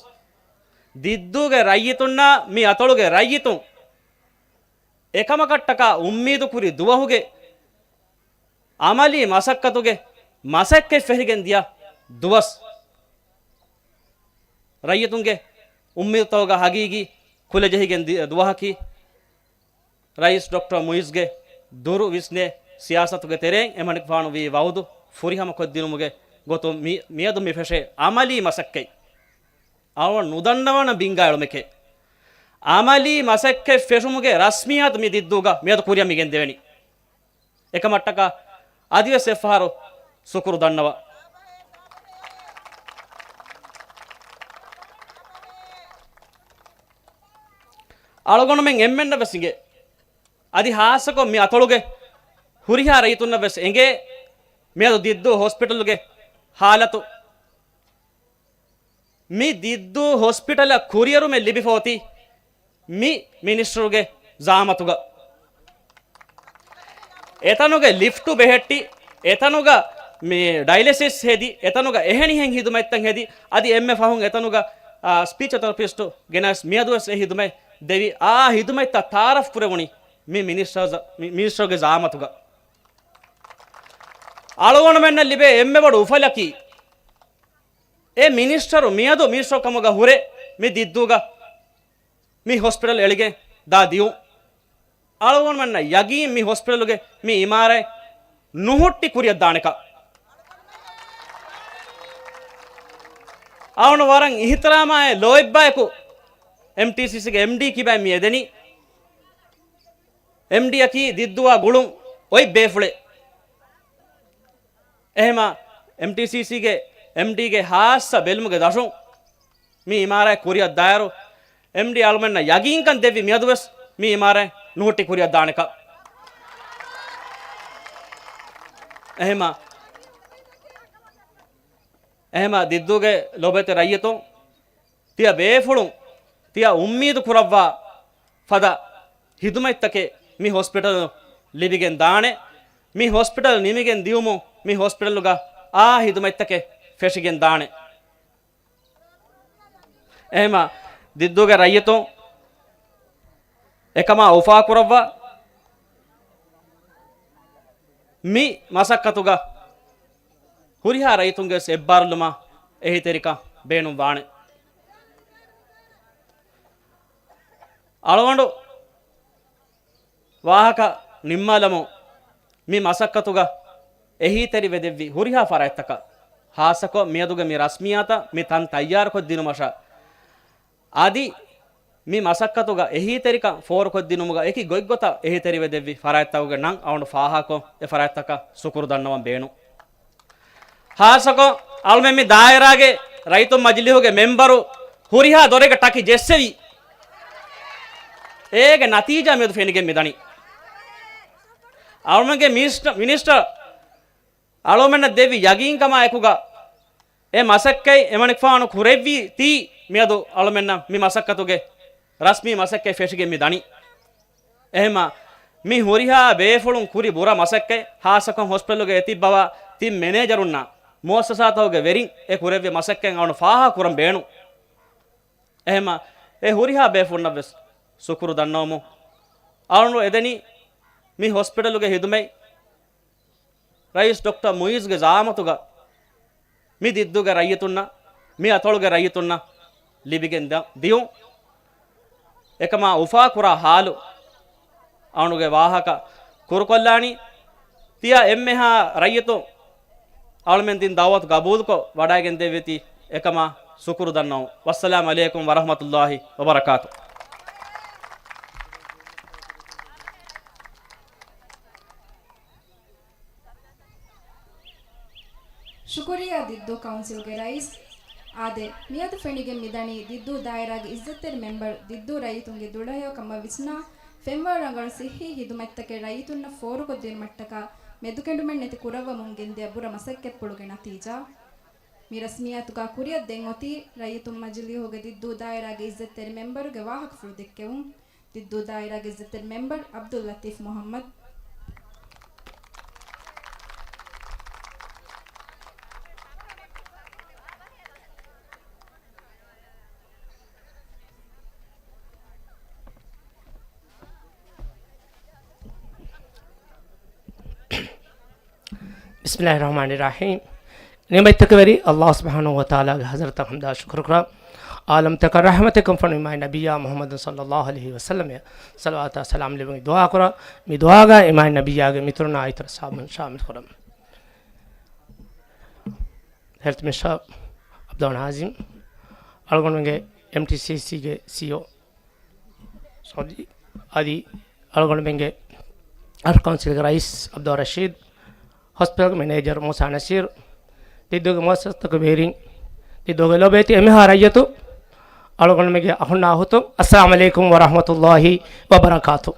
ދިއްދޫގެ ރައްޔިތުންނާ މި އަތޮޅުގެ ރައްޔިތުން އެކަމަކަށްޓަކާ އުއްމީދު ކުރި ދުވަހުގެ އަމަލީ މަސައްކަތުގެ މަސައްކަތް ފެށިގެން ދިޔަ ދުވަސް. ރައްޔިތުންގެ އުއްމީދުތަކުގަ ހަގީގީ ކުލަ ޖެހިގެން ދިޔަ ދުވަހަކީ، ރައީސް ޑޮކްޓަރ މުއިޒްގެ ދުރު ވިސްނޭ ސިޔާސަތުގެ ތެރެއިން އެމަނިކުފާނު ވީ ވައުދު ފުރިހަމަ ކޮށްދިނުމުގެ ގޮތުން މި-، މިއަދު މި ފެށޭ އަމަލީ މަސައްކަތް. އަޅުގަނޑު ނުދަންނަވާނަ ބިންގާ އެޅުމެކޭ. އަމަލީ މަސައްކަތް ފެށުމުގެ ރަސްމިއްޔާތު މި ދިއްދޫގަ މިއަދު ކުރިއަށް މިގެންދެވެނީ. އެކަމަށްޓަކާ އަދިވެސް އެއްފަހަރު ޝުކުރު ދަންނަވަ. އަޅުގަނޑުމެން އެންމެންނަށް ވެސް އިނގޭ. އަދި ހާއްސަކޮށް މި އަތޮޅުގެ ހުރިހާ ރައްޔިތުންނަށް ވެސް އެނގޭ. މިއަދު ދިއްދޫ ހޮސްޕިޓަލުގެ ހާލަތު މި ދިއްދޫ ހޮސްޕިޓަލަށް ކުރިއެރުމެއް ލިބިފަ އޮތީ މި މިނިސްޓަރުގެ ޒައާމަތުގަ. އެތަނުގެ ލިފްޓު ބެހެއްޓި، އެތަނުގަ މި ޑައިލެސިސް ހެދި، އެތަނުގަ އެހެނިހެން ހިދުމަތްތައް ހެދި، އަދި އެންމެ ފަހުން އެތަނުގަ، އާ، ސްޕީޗް ތެރަޕިސްޓު ގެނަސް މިއަދުވެސް އެ ހިދުމަތް ދެވި، އާ ހިދުމަތްތައް ތައާރަފް ކުރެވުނީ މި މިނިސްޓަރ ޒ-، މި މިނިސްޓަރުގެ ޒައާމަތުގަ. އަޅުގަނޑުމެންނަށް ލިބޭ އެންމެ ބޮޑު އުފަލަކީ، އެ މިނިސްޓަރު މިއަދު މިނިސްޓަރު ކަމުގަ ހުރެ މި ދިއްދޫގަ މި ހޮސްޕިޓަލް އެޅިގެން ދާ ދިއުން. އަޅުގަނޑުމެންނަށް ޔަގީން މި ހޮސްޕިޓަލުގެ މި އިމާރާތް ނުހުއްޓި ކުރިއަށް ދާނެކަން. އަޅުގަނޑު ވަރަށް އިހްތިރާމާއި ލޯތްބާއެކު އެމްޓީސީސީގެ އެމްޑީ ކިބައިން މި އެދެނީ. އެމްޑީއަކީ ދިއްދޫއާ ގުޅުން އޮތް ބޭފުޅެއް. އެހެމަ އެމްޓީސީސީގެ އެމްޑީގެ ހާއްސަ ބެލުމުގެ ދަށުން މި އިމާރާތް ކުރިއަށް ދާއިރު، އެމްޑީ އަޅުމެންނަށް ޔަގީންކަން ދެއްވި މިއަދުވެސް މި އިމާރާތް ނުހުއްޓި ކުރިއަށް ދާނެކަން. އެހެމަ، އެހެމަ ދިއްދޫގެ ލޮބުވެތި ރައްޔިތުން، ތިޔަ ބޭފުޅުން ތިޔަ އުއްމީދު ކުރައްވާ ފަދަ ހިދުމަތްތަކެއް މި ހޮސްޕިޓަލުން ލިބިގެން ދާނެ. މި ހޮސްޕިޓަލް ނިމިގެން ދިއުމުން މި ހޮސްޕިޓަލުގަ އާ ހިދުމަތްތަކެއް ފެށިގެން ދާނެ. އެހެމަ ދިއްދޫގެ ރައްޔިތުން އެކަމާ އުފާކުރައްވާ، މި މަސައްކަތުގަ ހުރިހާ ރައްޔިތުންގެ ވެސް އެއްބާރުލުމާ އެހީތެރިކަން ބޭނުން ވާނެ. އަޅުގަނޑު ވާހަކަ ނިންމާލަމުން މި މަސައްކަތުގަ އެހީތެރިވެދެއްވި ހުރިހާ ފަރާތްތަކަށް، ހާއްސަކޮށް މިއަދުގެ މި ރަސްމިއްޔާތަށް މި ތަން ތައްޔާރުކޮށްދިނުމަށާ، އަދި މި މަސައްކަތުގަ އެހީތެރިކަން ފޯރުކޮށްދިނުމުގަ އެކި ގޮތްގޮތަށް އެހީތެރިވެދެއްވި ފަރާތްތަކުގެ ނަން އަޅުގަނޑު ފާހަގަކޮށް، އެ ފަރާތްތަކަށް ޝުކުރު ދަންނަވަން ބޭނުން. ހާއްސަކޮށް، އަޅުމެން މި ދާއިރާގެ ރައްޔިތުން މަޖިލީހުގެ މެންބަރު ހުރިހާ ދޮރެއްގަ ޓަކި ޖެއްސެވި، އޭގެ ނަތީޖާ މިއަދު ފެނިގެން މިދަނީ. އަޅުމެންގެ މިނިސްޓަ-، މިނިސްޓަރ އަޅުމެންނަށް ދެއްވި ޔަގީންކަމާ އެކުގަ، އެ މަސައްކަތް އެމަނިކުފާނު ކުރެއްވީތީ، މިއަދު އަޅުމެންނަށް މި މަސައްކަތުގެ ރަސްމީ މަސައްކަތް ފެށިގެން މި ދަނީ. އެހެންމަ، މި ހުރިހާ ބޭފުޅުން ކުރި ބުރަ މަސައްކަތް، ހާއްސަކޮށް ހޮސްޕިޓަލުގެ އެތިއްބަވާ ތިން މެނޭޖަރުންނާ މުއައްސަސާތަކުގެ ވެރިން އެ ކުރެއްވި މަސައްކަތް އަޅުން ފާހަގަ ކުރަން ބޭނުން. އެހެންމަ، އެ ހުރިހާ ބޭފުޅުންނަށްވެސް ޝުކުރު ދަންނަވަމުން. އަޅުން އެދެނީ މި ހޮސްޕިޓަލުގެ ހިދުމަތް ރައީސް ޑޮކްޓަރ މުއިއްޒުގެ ޒައާމަތުގަ މި ދިއްދޫގެ ރައްޔިތުންނަށް، މި އަތޮޅުގެ ރައްޔިތުންނަށް ލިބިގެން ދަ-، ދިޔުން. އެކަމާ އުފާކުރާ ހާލު އަޅުގެ ވާހަކަ ކުރުކޮށްލާނީ. ތިޔަ އެންމެހާ ރައްޔިތުން އަޅުމެން ދިން ދައުވަތު ގަބޫލުކޮށް ވަޑައިގެން ދެއްވީތީ އެކަމާ ޝުކުރު ދަންނަވަމުން. ވައްސަލާމް އަލައިކުމް ވަރަޙްމަތުﷲި ވަބަރަކާތު. ޝުކުރިއްޔާ ދިއްދޫ ކައުންސިލްގެ ރައީސް. އާދެ، މިއަދު ފެނިގެން މިދަނީ ދިއްދޫ ދާއިރާގެ އިއްޒަތްތެރި މެމްބަރު ދިއްދޫ ރައްޔިތުންގެ ދުޅަހެޔޮކަމަށް ވިސްނާ، ފެންވަރު ރަނގަޅު ސިއްހީ ހިދުމަތްތަކެއް ރައްޔިތުންނަށް ފޯރުކޮށްދިނުމަށްޓަކާ މެދުކެނޑުމެއްނެތި ކުރައްވަމުން ގެންދިޔަ ބުރަ މަސައްކަތްޕުޅުގެ ނަތީޖާ. މި ރަސްމިއްޔާތުގަ ކުރިއަށް ދެން އޮތީ ރައްޔިތުން މަޖިލީހުގެ ދިއްދޫ ދާއިރާގެ އިއްޒަތްތެރި މެމްބަރުގެ ވާހަކަފުޅު ދެއްކެވުން. ދިއްދޫ ދާއިރާގެ އިއްޒަތްތެރި މެމްބަރު ޢަބްދުއްލަތީފް މުޙައްމަދު. ބިސްމިﷲިއްރަޙްމާނިއްރަޙީމް. ނިޢުމަތްތަކަށް ވެރި ﷲ ސުބްޙާނަހޫ ވަތަޢާލާގެ ޙަޟްރަތަށް ޙަމްދާ ޝުކުރު ކުރާ. ޢާލަމްތަކަށް ރަޙްމަތެއް ކަންފަނު އިމާމް ނަބިއްޔާ މުޙައްމަދު ޞައްލައްލާހު ޢަލައިހި ވަސައްލަމަށް ޞަލަވާތާ ސަލާމް ލެއްވުން ދުޢާ ކުރާ. މި ދުޢާގަ އިމާމް ނަބިއްޔާގެ މިތުރުންނާ އިތުރަށް ޞަޙާބީން ޝާމިލް ކުރަން. ހެލްތް މިނިސްޓަރ ޢަބްދުއްލާ ނާޒިމް، އަޅުގަނޑުމެންގެ އެމްޓީސީސީގެ ސީއީއޯ ސަޢީދު، އަދި އަޅުގަނޑުމެންގެ އަރްކައުންސިލްގެ ރައީސް ޢަބްދުއްރަޝީދު، ހޮސްޕިޓަލްގެ މެނޭޖަރު މޫސާ ނަޞީރު، ދިއްދޫގެ މުއައްސަސާތަކުގެ ބޭރުން، ދިއްދޫގެ ލޯބިވެތި އެންމެހާ ރައްޔިތުން، އަޅުގަނޑުމެންގެ އަޚުންނާ އުޚުތުން، އައްސަލާމް ޢަލައިކުމް ވަރަޙްމަތުﷲި ވަބަރަކާތު.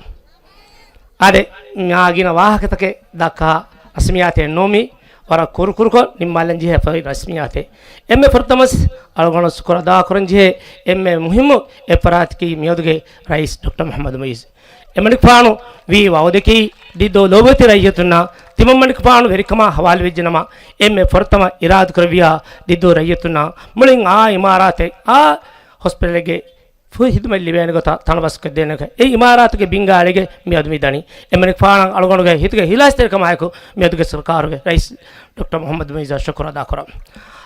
އާދެ، މާ ގިނަ ވާހަކަތަކެއް ދައްކާ ރަސްމިއްޔާތެއް ނޫން މީ، ވަރަށް ކުރުކުރުކޮށް ނިންމާލަން ޖެހޭ ރަސްމިއްޔާތެއް. އެންމެ ފުރަތަމަސް އަޅުގަނޑު ޝުކުރު އަދާކުރަން ޖެހޭ އެންމެ މުހިއްމު އެއްފަރާތަކީ މިއަދުގެ ރައީސް ޑޮކްޓަރ މުޙައްމަދު މުޢިއްޒު. އެމަނިކުފާނު ވީ ވަޢުދަކީ ދިއްދޫ ލޯބިވެތި ރައްޔިތުންނަށް ތިމަންމަނިކުފާނު ވެރިކަމާ ހަވާލުވެއްޖެނަމަ، އެންމެ ފުރަތަމަ އިރާދަކުރެއްވިޔާ ދިއްދޫ ރައްޔިތުންނަށް މުޅިން އާ އިމާރާތެއް، އާ ހޮސްޕިޓަލެއްގެ ފުރި ހިދުމަތް ލިބޭނެ ގޮތަށް ތަނަވަސްކޮށްދޭނެ. އެ އިމާރާތުގެ ބިންގާ އަޅިގެން މިއަދު މި ދަނީ. އެމަނިކުފާނަށް އަޅުގަނޑުގެ ހިތުގެ ހިލާސްތެރިކަމާއެކު މިއަދުގެ ސަރުކާރުގެ ރައީސް ޑޮކްޓަރ މުޙައްމަދު މުޢިއްޒަށް ޝުކުރު އަދާކުރަން.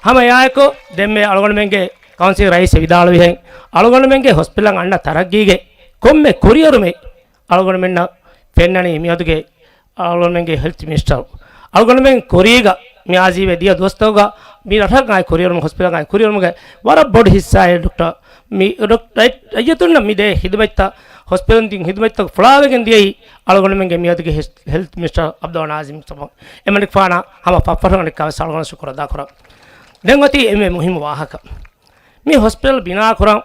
ހަމައެއާއެކު ދެންމެ އަޅުގަނޑުމެންގެ ކައުންސިލް ރައީސް ވިދާޅުވިހެން، އަޅުގަނޑުމެންގެ ހޮސްޕިޓަލަށް އަންނަ ތަރައްގީގެ ކޮންމެ ކުރިއެރުމެއް އަޅުގަނޑުމެންނަށް ފެންނަނީ މިއަދުގެ އަޅުގަނޑުމެންގެ ހެލްތް މިނިސްޓަރު. އަޅުގަނޑުމެން ކުރީގަ މި އާޒީވެ ދިޔަ ދުވަސްތަކުގަ މި ރަށަށް އައި ކުރިއެރުމު، ހޮސްޕިޓަލަށް އައި ކުރިއެރުމުގެ ވަރަށް ބޮޑު ހިއްސާއެއް ޑޮކްޓަރ މި ޑޮކް-، ރައް-، ރައްޔިތުންނަށް މި ދޭ ހިދުމަތްތައް، ހޮސްޕިޓަލުން ދިން ހިދުމަތްތައް ފުޅާވެގެން ދިޔައީ އަޅުގަނޑުމެންގެ މިއަދުގެ ހެ-، ހެލްތް މިނިސްޓަރ ޢަބްދުއްލާ ނާޒިމް ސަބަބުން. އެމަނިކުފާނަށް ހަމަ ފަށްފަށުގަނޑެއްކާވެސް އަޅުގަނޑު ޝުކުރު އަދާކުރަން. ދެން އޮތީ އެންމެ މުހިއްމު ވާހަކަ. މި ހޮސްޕިޓަލް ބިނާކުރަން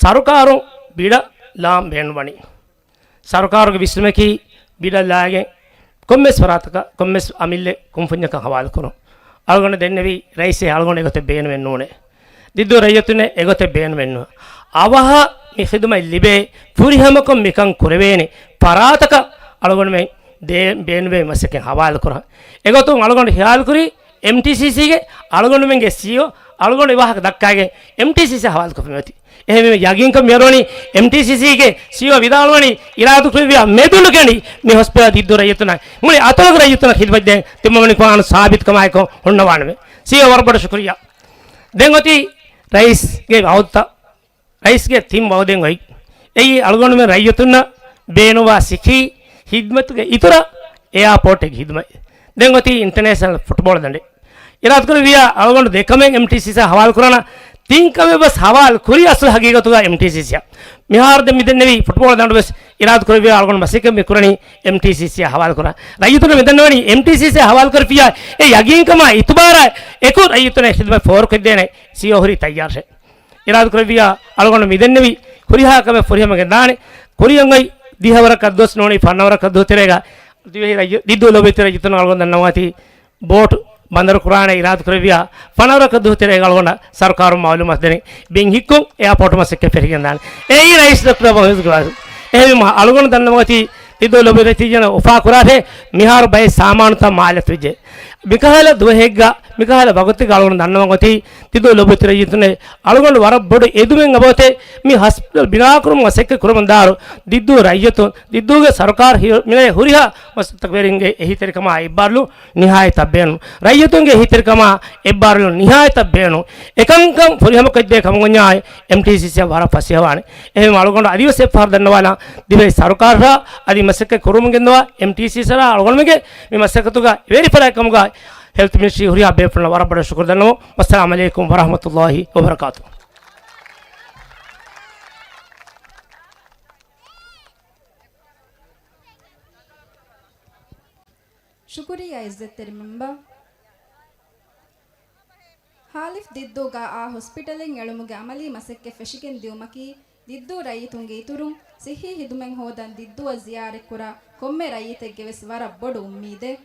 ސަރުކާރުން ބިޑަށް ލާން ބޭނުންވަނީ. ސަރުކާރުގެ ވިސްނުމަކީ ބިޑަށް ލާގެން ކޮންމެސް ފަރާތަކަށް، ކޮންމެސް އަމިއްލަ ކުންފުންޏަކަށް ހަވާލުކުރުން. އަޅުގަނޑު ދެންނެވީ ރައީސް އަޅުގަނޑު އެގޮތަށް ބޭނުމެއް ނޫނޭ. ދިއްދޫ ރައްޔިތުންނެއް އެގޮތަށް ބޭނުމެއް ނޫން. އަވަހަށް މި ޚިދުމަތް ލިބޭ ފުރިހަމަކޮށް މިކަން ކުރެވޭނެ ފަރާތަކަށް އަޅުގަނޑުމެން ދޭ-، ބޭނުމޭ މަސައްކަތް ހަވާލުކުރަން. އެގޮތުން އަޅުގަނޑު ޚިޔާލުކުރީ އެމްޓީސީސީގެ އަޅުގަނޑުމެންގެ ސީއީއޯ އަޅުގަނޑު އެ ވާހަކަ ދައްކާގެން އެމްޓީސީސީ ހަވާލުކޮށްފައި އޮތީ. އެހެންވީމަ ޔަގީންކަން މިއަރުވަނީ އެމްޓީސީސީގެ ސީއީއޯ ވިދާޅުވަނީ އިރާދަކުރެއްވިޔާ މެދުލުކެނޑި މި ހޮސްޕިޓަލް ދިއްދޫ ރައްޔިތުންނަށް މުޅި އަތޮޅުގެ ރައްޔިތުންނަށް ޚިދުމަތް ދޭން ތިމަންމަނިކުފާނު ސާބިތުކަމާއެކު ހުންނަވާނަމޭ. ސީއީއޯ ވަރަށް ބޮޑަށް ޝުކުރިއްޔާ. ދެން އޮތީ ރައީސްގެ ވަޢުދުތައް. ރައީސްގެ ތިން ވަޢުދެއް އޮތް. އެއީ އަޅުގަނޑުމެން ރައްޔިތުންނަށް ބޭނުންވާ ސިކީ ހިދްމަތުގެ އިތުރަށް އެއާޕޯޓެއްގެ ހިދްމަތް. ދެން އޮތީ އިންޓަރނޭޝަނަލް ފުޓްބޯޅަ ދަނޑެއް. އިރާދަކުރެއްވިއްޔާ އަޅުގަނޑު ދެކަމެއް އެމްޓީސީސީއަށް ހަވާލު ކުރާނަ، ތިން ކަމެއް ވެސް ހަވާލު ކުރީ އަސްލު ހަގީގަތުގަ އެމްޓީސީސީއަށް. މިހާރު ދެން މި ދެންނެވި ފުޓްބޯޅަ ދަނޑު ވެސް އިރާދަކުރެއްވިއްޔާ އަޅުގަނޑު މަސައްކަތް މި ކުރަނީ އެމްޓީސީސީއަށް ހަވާލު ކުރާ. ރައްޔިތުން މި ދަންނަވަނީ އެމްޓީސީސީއަށް ހަވާލު ކުރެފިއްޔާ އެ ޔަގީންކަމާ އިތުބާރާ އެކު ރައްޔިތުންނަށް ޚިދުމަތް ފޯރުކޮށްދޭނެ ސީއޯ ހުރީ ތައްޔާރު. އިރާދަކުރެއްވިއްޔާ އަޅުގަނޑު މިދެންނެވި ހުރިހާ ކަމެއް ފުރިހަމަގެން ދާނެ. ކުރިއަށް އޮތް ދިހަވަރަކަށް ދުވަސް ނޫނީ ފަނަރަވަރަކަށް ދުވަހު ތެރޭގަ ދިވެހި ރައްޔި-، ދިއްދޫ ލޯބިވެތި ރައްޔިތުން އަޅުގަނޑު ދަންނަވަން އޮތީ ބޯޓު ބަނދަރު ކުރާނެ. އިރާދަކުރެއްވިއްޔާ ފަނަރަވަރަކަށް ދުވަހު ތެރޭގަ އަޅުގަނޑަށް ސަރުކާރުން މައުލޫމާތު ދެނީ ބިން ހިއްކުން އެއާޕޯޓު މަސައްކަތް ފެށިގެން ދާނެ. އެއީ ރައީސް ޑޮކްޓަރ މުއިއްޒުގެ ވާހަކަ. އެހެންވީމަ އަޅުގަނޑު ދަންނަވަން އޮތީ ދިއްދޫ ލޯބިވެތި ރައްޔިތުން އުފާ ކުރާށޭ، މިހާރު ބައެއް ސާމާނުތައް މާލެ ތުއްޖެ. މިކަހަލަ ދުވަހެއްގަ، މިކަހަލަ ވަގުތެއްގަ އަޅުގަނޑު ދަންނަވަން އޮތީ ދިއްދޫ ލޯބިވެތި ރައްޔިތުންނޭ އަޅުގަނޑު ވަރަށް ބޮޑު އެދުމެއް އަބަދު އޮތޭ. މި ހޮސްޕިޓަލް ބިނާކުރުމަށް މަސައްކަތް ކުރަމުންދާއިރު ދިއްދޫ ރައްޔިތުން، ދިއްދޫގެ ސަރުކާރު ހި-، މި ހުރިހާ މަސައްކަތްވެރިންގެ އެހީތެރިކަމާ އެއްބާރުލުން ނިހާޔަތަށް ބޭނުން. ރައްޔިތުންގެ އެހީތެރިކަމާ އެއްބާރުލުން ނިހާޔަތަށް ބޭނުން. އެކަންކަން ފުރިހަމަކޮށްދޭ ކަމަށް އޮންޏާ އެމްޓީސީސީއަށް ވަރަށް ފަސޭހަވާނެ. އެހެން އަޅުގަނޑު އަދިވެސް އެއްފަހަރު ދަންނަވާލާ ދިވެހި ސަރުކާރަށް އަދި މަސައްކަތް ކުރުމުގެންދަވާ އެމްޓީސީސީއަށް އަޅުގަނޑުމެންގެ މި މަސައްކަތުގަ ވެރިފަރާތް ކަމުގަ ހެލްތު މިނިސްޓްރީ ހުރިހާ ބޭފުޅުންނަށް ވަރަށް ބޮޑަށް ޝުކުރު ދަންނަވަން. ވައްސަލާމް އަލައިކުމް ވަރަޙްމަތުﷲ ވަބަރަކާތު. ޝުކުރިއްޔާ އިއްޒަތްތެރި މެމްބަރ. ހާލިފް ދިއްދޫގަ އާ ހޮސްޕިޓަލެއް އެޅުމުގެ އަމަލީ މަސައްކަތް ފެށިގެން ދިއުމަކީ، ދިއްދޫ ރައްޔިތުންގެ އިތުރުން، ސިއްހީ ހިދުމަތް ހޯދަން ދިއްދޫއަށް ޒިޔާރަތްކުރާ ކޮންމެ ރައްޔިތެއްގެ ވެސް ވަރަށް ބޮޑު އުއްމީދެއް.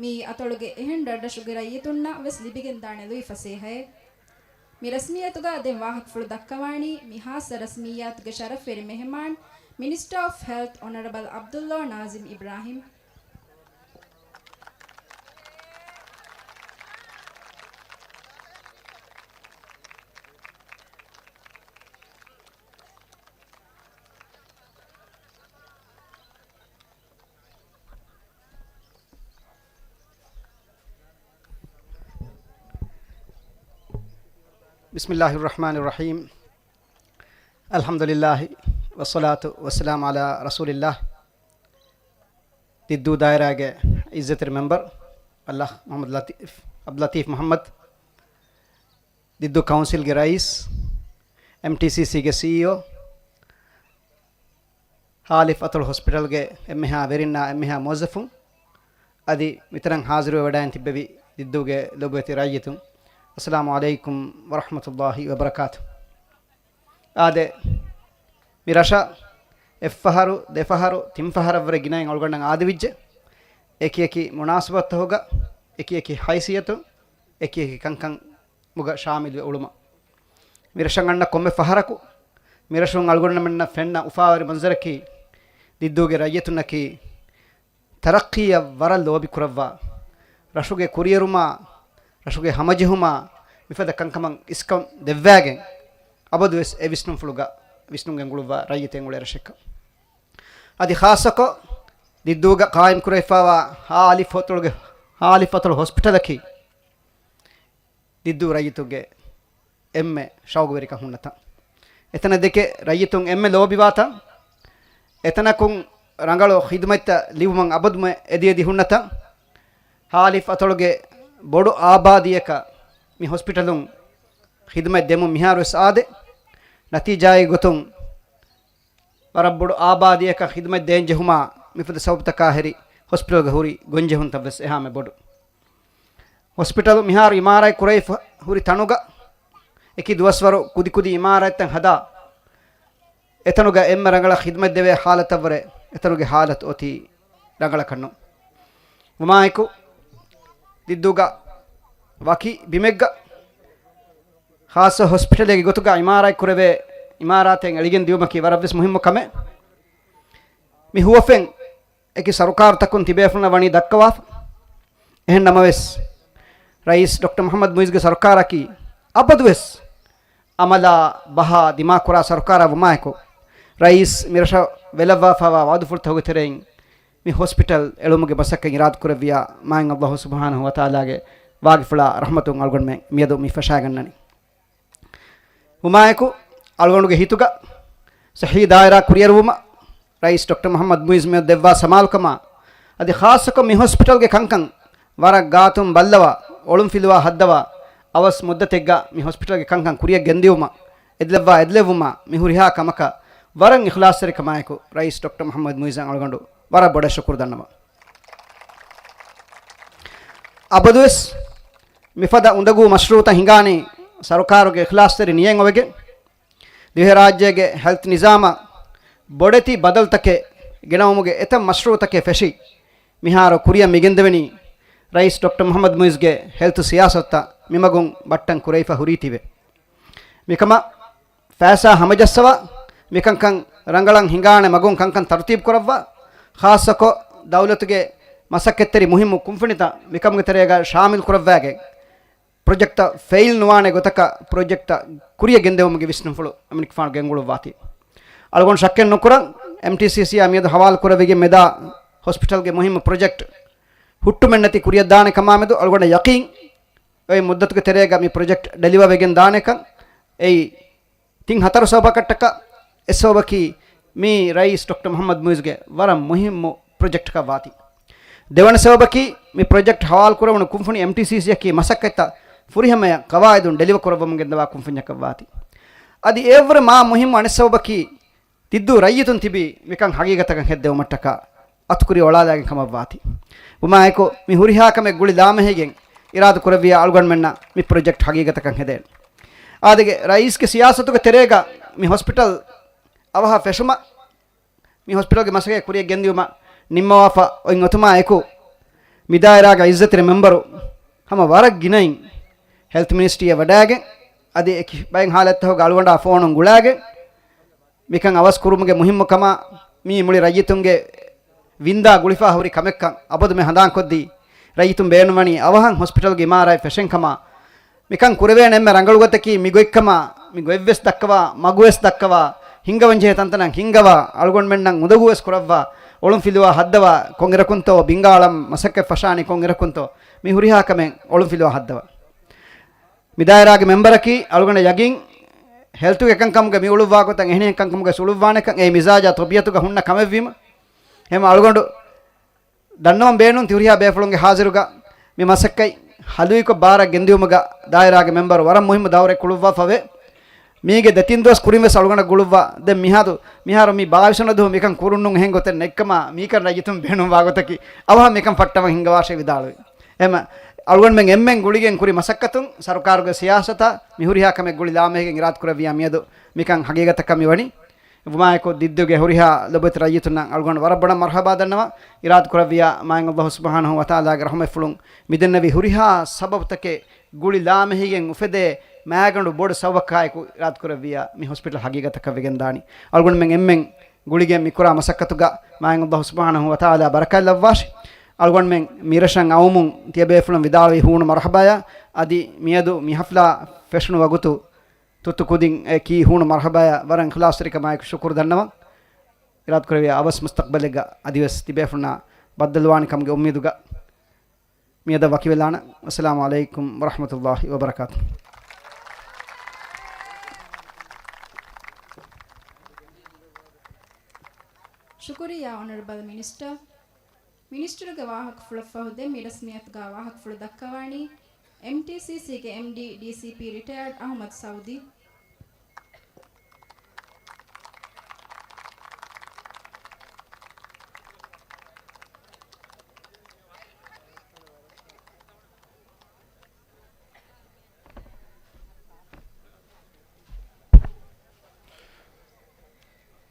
މިއީ އަތޮޅުގެ އެހެން ރަށްރަށުގެ ރައްޔިތުންނަށް ވެސް ލިބިގެންދާނެ ލުއިފަސޭހައެއް. މި ރަސްމިއްޔަތުގަ ދެން ވާހަކަފުޅު ދައްކަވާނީ މި ހާއްސަ ރަސްމިއްޔާތުގެ ޝަރަފްވެރި މެހެމާން، މިނިސްޓަރ އޮފް ހެލްތް އޮނަރަބަލް ޢަބްދުﷲ ނާޒިމް އިބްރާހިމް. بسم الله الرحمن الرحيم. الحمد لله والصلاة والسلام على رسول الله. ދިއްދޫ ދާއިރާގެ އިއްޒަތްތެރި މެމްބަރު އަލްއަޚް މުޙައްމަދު ލަތީފް، ޢަބްދުލް ލަތީފް މުޙައްމަދު، ދިއްދޫ ކައުންސިލްގެ ރައީސް، އެމްޓީސީސީގެ ސީއީއޯ، ހާލިފް އަތޮޅު ހޮސްޕިޓަލްގެ އެންމެހާ ވެރިންނާ އެންމެހާ މުވައްޒަފުން، އަދި މިތަނަށް ޙާޟިރުވެވަޑައިން ތިއްބެވި ދިއްދޫގެ ލޮބުވެތި ރައްޔިތުން، އައްސަލާމު ޢަލައިކުމް ވަރަޙްމަތުﷲ ވަބަރަކާތު. އާދެ، މި ރަށަށް އެއްފަހަރު، ދެފަހަރު، ތިން ފަހަރަށްވުރެ ގިނައިން އަޅުގަނޑަށް އާދެވިއްޖެ. އެކިއެކި މުނާސަބަތުތަކުގަ، އެކިއެކި ހައިސިއްޔަތުން، އެކިއެކި ކަންކަމުގަ ޝާމިލުވެ އުޅުމަށް. މި ރަށަށް އަންނަ ކޮންމެ ފަހަރަކު، މި ރަށުން އަޅުގަނޑުމެންނަށް ފެންނަ އުފާވެރި މަންޒަރަކީ، ދިއްދޫގެ ރައްޔިތުންނަކީ، ތަރައްޤީއަށް ވަރަށް ލޯބި ކުރައްވާ، ރަށުގެ ކުރިއެރުމާ، ރަށުގެ ހަމަޖެހުމާ، މިފަދަ ކަންކަމަށް އިސްކަން ދެއްވާގެން، އަބަދުވެސް އެ ވިސްނުންފުޅުގަ ވިސްނުން ގެންގުޅުއްވާ ރައްޔިތެއް އުޅޭ ރަށެއްކަން. އަދި ޚާއްޞަކޮށް، ދިއްދޫގަ ޤާއިމް ކުރެވިފައިވާ ހާލިފް އަތޮޅުގެ، ހާލިފް އަތޮޅު ހޮސްޕިޓަލަކީ، ދިއްދޫ ރައްޔިތުންގެ އެންމެ ޝައުގުވެރިކަން ހުންނަތަން. އެތަނަށް ދެކެ ރައްޔިތުން އެންމެ ލޯބިވާތަން. އެތަނަކުން ރަނގަޅު ޚިދުމަތްތައް ލިބުމަށް އަބަދުމެ އެދި އެދި ހުންނަތަން. ހާލިފް އަތޮޅުގެ ބޮޑު އާބާދީއަކަށް މި ހޮސްޕިޓަލުން ޚިދުމަތް ދެމުން މިހާރުވެސް އާދެ، ނަތީޖާއެއް ގޮތުން ވަރަށް ބޮޑު އާބާދީއަކަށް ޚިދުމަތް ދޭން ޖެހުމާ މިފަދަ ސަބަބުތަކާ ހެރި ހޮސްޕިޓަލްގަ ހުރި ގޮންޖެހުންތައް ވެސް އެހާމެ ބޮޑު. ހޮސްޕިޓަލު މިހާރު އިމާރާތް ކުރެވިފަ ހުރި ތަނުގަ އެކި ދުވަސްވަރު ކުދިކުދި އިމާރާތްތައް ހަދާ، އެތަނުގަ އެންމެ ރަނގަޅަށް ޚިދުމަތް ދެވޭ ހާލަތަށްވުރެ އެތަނުގެ ހާލަތު އޮތީ ރަނގަޅަކަށް ނޫން. ވުމާއެކު، ދިއްދޫގަ ވަކި ބިމެއްގަ ޚާއްޞަ ހޮސްޕިޓަލެއްގެ ގޮތުގަ އިމާރާތް ކުރެވޭ އިމާރާތެއް އެޅިގެން ދިއުމަކީ ވަރަށްވެސް މުހިއްމު ކަމެއް. މި ހުވަފެން އެކި ސަރުކާރުތަކުން ތިބޭފުޅުންނަށް ވަނީ ދައްކަވާފަ. އެހެން ނަމަވެސް، ރައީސް ޑޮކްޓަރ މުޙައްމަދު މުއިއްޒުގެ ސަރުކާރަކީ އަބަދުވެސް އަމަލާ ބަހާ ދިމާކުރާ ސަރުކާރާ ވުމާއެކު، ރައީސް މިރަށަށް ވެލައްވާފައިވާ ވައުދުފުޅުތަކުގެ ތެރެއިން މި ހޮސްޕިޓަލް އެޅުމުގެ މަސައްކަތް އިރާދަކުރެއްވިޔާ، މާތް ﷲ ސުބްޙާނަހޫ ވަތަޢާލާގެ ވާގިފުޅާ ރަޙްމަތުން އަޅުގަނޑުމެން މިއަދު މި ފަށާގަންނަނީ. ވުމާއެކު، އަޅުގަނޑުގެ ހިތުގަ ޞައްޙީ ދާއިރާ ކުރިއެރުވުމަށް ރައީސް ޑޮކްޓަރ މުޙައްމަދު މުޢިއްޒު މިއަދު ދެއްވާ ސަމާލުކަމާ، އަދި ޚާއްޞަކޮށް މި ހޮސްޕިޓަލްގެ ކަންކަން ވަރަށް ގާތުން ބައްލަވާ، އޮޅުންފިލުވާ ހައްދަވާ، އަވަސް މުއްދަތެއްގަ މި ހޮސްޕިޓަލްގެ ކަންކަން ކުރިއަށް ގެންދިއުމަށް އެދިލައްވާ އެދިލެއްވުމާ، މި ހުރިހާ ކަމަކަށް ވަރަށް އިޚްލާޞްތެރިކަމާއެކު ރައީސް ޑޮކްޓަރ މުޙައްމަދު މުޢިއްޒަށް އަޅުގަނޑު ވަރަށް ބޮޑަށް ޝުކުރު ދަންނަވަން. އަބަދުވެސް މިފަދަ އުނދަގޫ މަޝްރޫޢުތައް ހިނގާނީ ސަރުކާރުގެ އިޚްލާޞްތެރި ނިޔަތް އޮވެގެން. ދިވެހިރާއްޖޭގެ ހެލްތު ނިޒާމަށް ބޮޑެތި ބަދަލުތަކެއް ގެނައުމުގެ އެތައް މަޝްރޫޢުތަކެއް ފެށި، މިހާރު ކުރިއަށް މިގެންދެވެނީ ރައީސް ޑޮކްޓަރ މުޙައްމަދު މުޢިއްޒުގެ ހެލްތު ސިޔާސަތުތައް މިމަގުން ބައްޓަން ކުރެވިފަ ހުރީތީވެ. މިކަމަށް ފައިސާ ހަމަޖައްސަވާ، މިކަންކަން ރަނގަޅަށް ހިނގާނެ މަގުން ކަންކަން ތަރުތީބު ކުރައްވާ، ޚާއްޞަކޮށް ދައުލަތުގެ މަސައްކަތްތެރި މުހިއްމު ކުންފުނިތައް މިކަމުގެ ތެރޭގަ ޝާމިލް ކުރައްވާގެން، ޕްރޮޖެކްޓްތައް ފެއިލް ނުވާނެ ގޮތަކަށް ޕްރޮޖެކްޓްތައް ކުރިއަށް ގެންދެވުމުގެ ވިސްނުންފުޅު އެމަނިކުފާނު ގެންގުޅުއްވާތީ. އަޅުގަނޑު ޝައްކެއް ނުކުރަން، އެމްޓީސީސީއާ މިއަދު ހަވާލު ކުރެވިގެން މެދާ ހޮސްޕިޓަލްގެ މުހިއްމު ޕްރޮޖެކްޓް ހުއްޓުމެއްނެތި ކުރިއަށްދާނެ ކަމާމެދު އަޅުގަނޑަށް ޔަޤީން. އޮތް މުއްދަތުގެ ތެރޭގަ މި ޕްރޮޖެކްޓް ޑެލިވަރ ވެގެން ދާނެކަން. އެއީ ތިން ހަތަރު ސަބަބަކަށްޓަކަ އެއް ސަބަބަކީ މީ ރައީސް ޑޮކްޓަރ މުޙައްމަދު މުޢިއްޒުގެ ވަރަށް މުހިއްމު ޕްރޮޖެކްޓަކަށް ވާތީ. ދެވަނަ ސަބަބަކީ މި ޕްރޮޖެކްޓް ހަވާލު ކުރެވުނު ކުންފުނި އެމްޓީސީސީއަކީ މަސައްކަތްތައް ފުރިހަމަޔަށް ޤަވާއިދުން ޑެލިވަރ ކުރައްވަމުން ގެންދަވާ ކުންފުންޏަކަށް ވާތީ. އަދި އެއަށްވުރެ މާ މުހިއްމު އަނެއް ސަބަބަކީ ދިއްދޫ ރައްޔިތުން ތިބީ މިކަން ހަގީގަތަކަށް ހެއްދެވުމަށްޓަކާ އަތުކުރި އޮޅާލާގެން ކަމަށް ވާތީ. ވުމާއެކު މި ހުރިހާ ކަމެއް ގުޅި ލާމެހިގެން އިރާދަ ކުރެއްވިޔާ އަޅުގަނޑުމެންނަށް މި ޕްރޮޖެކްޓް ހަގީގަތަކަށް ހެދޭނެ. އާދެގެ ރައީސްގެ ސިޔާސަތުގެ ތެރޭގަ މި ހޮސްޕިޓަލް އަވަހަށް ފެށުމަށް، މި ހޮސްޕިޓަލްގެ މަސައްކަތް ކުރިއަށް ގެންދިއުމަށް ނިންމަވާފަ އޮތް އޮތުމާ އެކު، މި ދާއިރާގެ އިއްޒަތްތެރި މެމްބަރު ހަމަ ވަރަށް ގިނައިން ހެލްތު މިނިސްޓްރީއަށް ވަޑައިގެން، އަދި އެކި ބައެއް ހާލަތްތަކުގަ އަޅުގަނޑާ ފޯނުން ގުޅާގެން، މިކަން އަވަސް ކުރުމުގެ މުހިއްމުކަމާ، މީ މުޅި ރައްޔިތުންގެ ވިންދާ ގުޅިފާ ހުރި ކަމެއްކަން އަބަދުމެ ހަނދާންކޮށްދީ، ރައްޔިތުން ބޭނުންވަނީ އަވަހަށް ހޮސްޕިޓަލްގެ އިމާރާތް ފެށެން ކަމާ، މިކަން ކުރެވޭނެ އެންމެ ރަނގަޅު ގޮތަކީ މި ގޮތްކަމާ، މި ގޮތްވެސް ދައްކަވާ، މަގުވެސް ދައްކަވާ، ހިންގަވަންޖެހޭ ތަންތަނަށް ހިންގަވާ، އަޅުގަނޑުމެންނަށް އުނދަގޫވެސް ކުރައްވާ، އޮޅުންފިލުވާ ހައްދަވާ، ކޮންއިރަކުންތޯ ބިންގާ އަޅަން މަސައްކަތް ފަށާނީ ކޮންއިރަކުންތޯ، މި ހުރިހާ ކަމެއް އޮޅުންފިލުވާ ހައްދަވާ. މި ދާއިރާގެ މެމްބަރަކީ އަޅުގަނޑަށް ޔަގީން ހެލްތުގެ ކަންކަމުގަ މި އުޅުއްވާ ގޮތަށް އެހެނިހެން ކަންކަމުގަ އުޅުއްވާނެކަން އެ މިޒާޖާ ތަބީޢަތުގަ ހުންނަ ކަމެއްވީމަ، ހަމަ އަޅުގަނޑު ދަންނަވަން ބޭނުން ތި ހުރިހާ ބޭފުޅުންގެ ހާޒިރުގަ މި މަސައްކަތް ހަލުއިކޮށް ބާރަށް ގެންދިއުމުގަ ދާއިރާގެ މެމްބަރު ވަރަށް މުހިއްމު ދައުރެއް ކުޅުއްވާފަވޭ. މީގެ ދެތިން ދުވަސް ކުރިން ވެސް އަޅުގަނޑަށް ގުޅުއްވާ. ދެން މިހާރު، މިހާރު މި ބާވީސް ވަނަ ދުވަހު މިކަން ކުރުން ނޫން އެހެން ގޮތެއް ނެތްކަމާ، މީކަން ރައްޔިތުން ބޭނުންވާ ގޮތަކީ އަވަހަށް މިކަން ފައްޓަވަން ހިންގަވާށޭ ވިދާޅުވި. އެހެމަ އަޅުގަނޑުމެން އެންމެން ގުޅިގެން ކުރި މަސައްކަތުން ސަރުކާރުގެ ސިޔާސަތާ މި ހުރިހާ ކަމެއް ގުޅި ލާމެހިގެން އިރާދަ ކުރެއްވިޔާ މިއަދު މިކަން ހަގީގަތަކަށް މިވަނީ. ވުމާއެކު ދިއްދޫގެ ހުރިހާ ލޮބުވެތި ރައްޔިތުންނަށް އަޅުގަނޑު ވަރަށް ބޮޑަށް މަރުޙަބާ ދަންނަވަން އިރާދަ ކުރެއްވިޔާ، މާތް ﷲ ސުބްޙާނަހޫ ވަތަޢާލާގެ ރަޙުމަތްފުޅުން މިދެންނެވި ހުރިހާ ސަބަބުތަކެއް ގުޅި ލާމެހިގެން އުފެދޭ މާގަނޑު ބޮޑު ސަބަބަކާއެކު އިރާދަ ކުރެއްވިޔާ، މި ހޮސްޕިޓަލް ހަގީގަތަކަށް ވެގެން ދާނީ. އަޅުގަނޑުމެން އެންމެން ގުޅިގެން މި ކުރާ މަސައްކަތުގަ މާތް ﷲ ސުބްޙާނަހޫ ވަތަޢާލާ ބަރަކާތް ލައްވާށި. އަޅުގަނޑުމެން މިރަށަށް އައުމުން ތިޔަބޭފުޅުން ވިދާޅުވި ހޫނު މަރުޙަބާޔާ، އަދި މިއަދު މި ޙަފްލާ ފެށުނު ވަގުތު ތުއްތު ކުދިން އެކީ ހޫނު މަރުޙަބާޔާ ވަރަށް އިޚްލާޞްތެރިކަމާއެކު ޝުކުރު ދަންނަވަން. އިރާދަ ކުރެވިޔާ އަވަސް މުސްތަޤްބަލެއްގަ އަދިވެސް ތިބޭފުޅުންނާ ބައްދަލުވާނެ ކަމުގެ އުއްމީދުގަ މިއަދަށް ވަކިވެލާނަން. އައްސަލާމު ޢަލައިކުމް ވަރަޙްމަތުﷲ ވަބަރަކާތުހު. ޝުކުރިއްޔާ އޮނަރަބަލް މިނިސްޓަރ. މިނިސްޓަރުގެ ވާހަކަފުޅަށްފަހު ދެން މި ރަސްމިއްޔަތުގަ ވާހަކަފުޅު ދައްކަވާނީ އެމްޓީސީސީގެ އެމްޑީ، ޑީސީޕީ ރިޓަޔާޑް އަޙްމަދު ސައުދީ.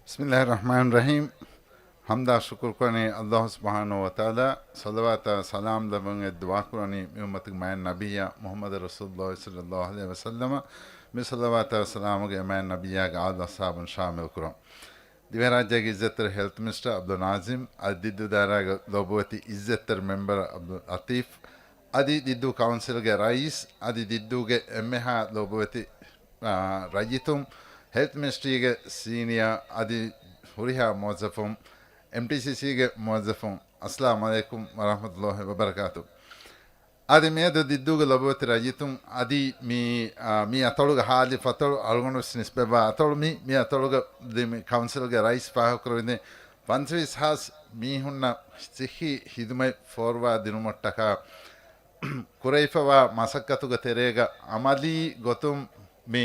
بسم الله الرحمن الرحيم. ޙަމްދާ ޝުކުރުކުރަނީ ﷲ ސުބްޙާނަހޫ ވަތަޢާލާ، ޞަލަވާތާ ސަލާމް ލެއްވުން އެ ދުޢާ ކުރަނީ މި އުއްމަތުގެ މާތް ނަބިއްޔާ މުޙައްމަދު ރަސޫލުﷲ ޞައްލަﷲ ޢަލައިހި ވަސައްލަމަ، މި ޞަލަވާތާ ސަލާމުގެ އެ މާތް ނަބިއްޔާގެ އާލު އަޞްޙާބުން ޝާމިލް ކުރަން. ދިވެހިރާއްޖޭގެ އިއްޒަތްތެރި ހެލްތު މިނިސްޓަރ ޢަބްދުލް ނާޒިމް، އަދި ދިއްދޫ ދާއިރާގެ ލޯބިވެތި އިއްޒަތްތެރި މެމްބަރ ޢަބްދުލް ލަޠީފް، އަދި ދިއްދޫ ކައުންސިލްގެ ރައީސް، އަދި ދިއްދޫގެ އެންމެހާ ލޯބިވެތި، އާ، ރައްޔިތުން، ހެލްތު މިނިސްޓްރީގެ ސީނިއާ އަދި ހުރިހާ މުވައްޒަފުން، އެމްޓީސީސީގެ މުވައްޒަފުން، އައްސަލާމު ޢަލައިކުމް ވަރަޙްމަތުﷲ ވަބަރަކާތުހު. އަދި މިއަދު ދިއްދޫގެ ލޮބުވެތި ރައްޔިތުން އަދި މި، އާ، މި އަތޮޅުގެ ހާލި ފަތޮޅު އަޅުގަނޑު ވެސް ނިސްބަތްވާ އަތޮޅު މި، މި އަތޮޅުގެ ދި-، މި ކައުންސިލްގެ ރައީސް ފާހަގަކުރެވިދެން ފަންސަވީސް ހާސް މީހުންނަށް ސިއްހީ ހިދުމަތް ފޯރުވާ ދިނުމަށްޓަކާ ކުރެވިފަވާ މަސައްކަތުގެ ތެރޭގަ އަމަލީ ގޮތުން މި،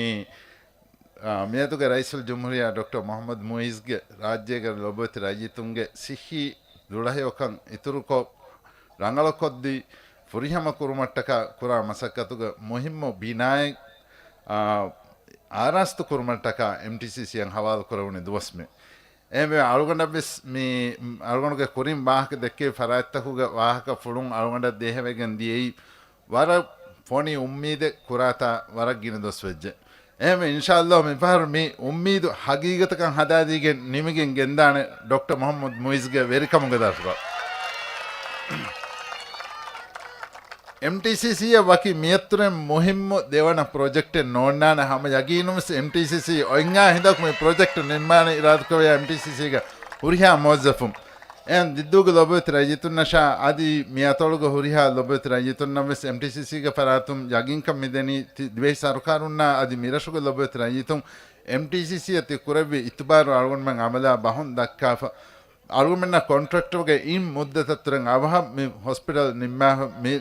އާ، މިއަދުގެ ރައީސުލްޖުމްހޫރިއްޔާ ޑޮކްޓަރ މުޙައްމަދު މުޢިއްޒުގެ ރާއްޖޭގެ ލޮބުވެތި ރައްޔިތުންގެ ސިއްހީ ދުޅަހެޔޮކަން އިތުރުކޮށް، ރަނގަޅުކޮށްދީ، ފުރިހަމަ ކުރުމަށްޓަކާ ކުރާ މަސައްކަތުގެ މުހިއްމު ބިނާއެއް، އާ، އާރާސްތު ކުރުމަށްޓަކާ އެމްޓީސީސީއަށް ހަވާލު ކުރެވުނު ދުވަސް މި. އެހެންވެ، އަޅުގަނޑަށްވެސް މި އަޅުގަނޑުގެ ކުރިން ވާހަކަ ދެއްކެވި ފަރާތްތަކުގެ ވާހަކަފުޅުން އަޅުގަނޑަށް ދޭހަވެގެން ދިޔައީ، ވަރަށް ފޮނި އުއްމީދެއް ކުރާތާ ވަރަށް ގިނަ ދުވަސް ވެއްޖެ. އެހެންވެ، އިންޝާﷲ މިފަހަރު މި އުއްމީދު ހަގީގަތަކަށް ހަދާދީގެން ނިމިގެން ގެންދާނެ ޑޮކްޓަރ މުޙައްމަދު މުޢިއްޒުގެ ވެރިކަމުގެ ދަށުގަ. އެމްޓީސީސީއަށް ވަކި މިއަށްތުރެން މުހިއްމު ދެވަނަ ޕްރޮޖެކްޓެއް ނޯންނާނެ. ހަމަ ޔަގީނުންވެސް އެމްޓީސީސީ އޮތް ހިނދަކު މި ޕްރޮޖެކްޓް ނިންމާނެ އިރާދަކުރެއްވިޔާ އެމްޓީސީސީގެ ހުރިހާ މުވައްޒަފުން. އެހެން ދިއްދޫގެ ލޮބުވެތި ރައްޔިތުންނަށާ އަދި މި އަތޮޅުގެ ހުރިހާ ލޮބުވެތި ރައްޔިތުންނަށްވެސް އެމްޓީސީސީގެ ފަރާތުން ޔަގީންކަން މިދެނީ ތި-، ދިވެހި ސަރުކާރުންނާ އަދި މިރަށުގެ ލޮބުވެތި ރައްޔިތުން އެމްޓީސީސީއަށް ތި ކުރެއްވި އިތުބާރު އަޅުގަނޑުމެން އަމަލާ ބަހުން ދައްކާފަ. އަޅުގަނޑުމެންނަށް ކޮންޓްރެކްޓުގެ އިން މުއްދަތަށް ތުރެން އަވަހަށް މި ހޮސްޕިޓަލް ނިންމާފަ މި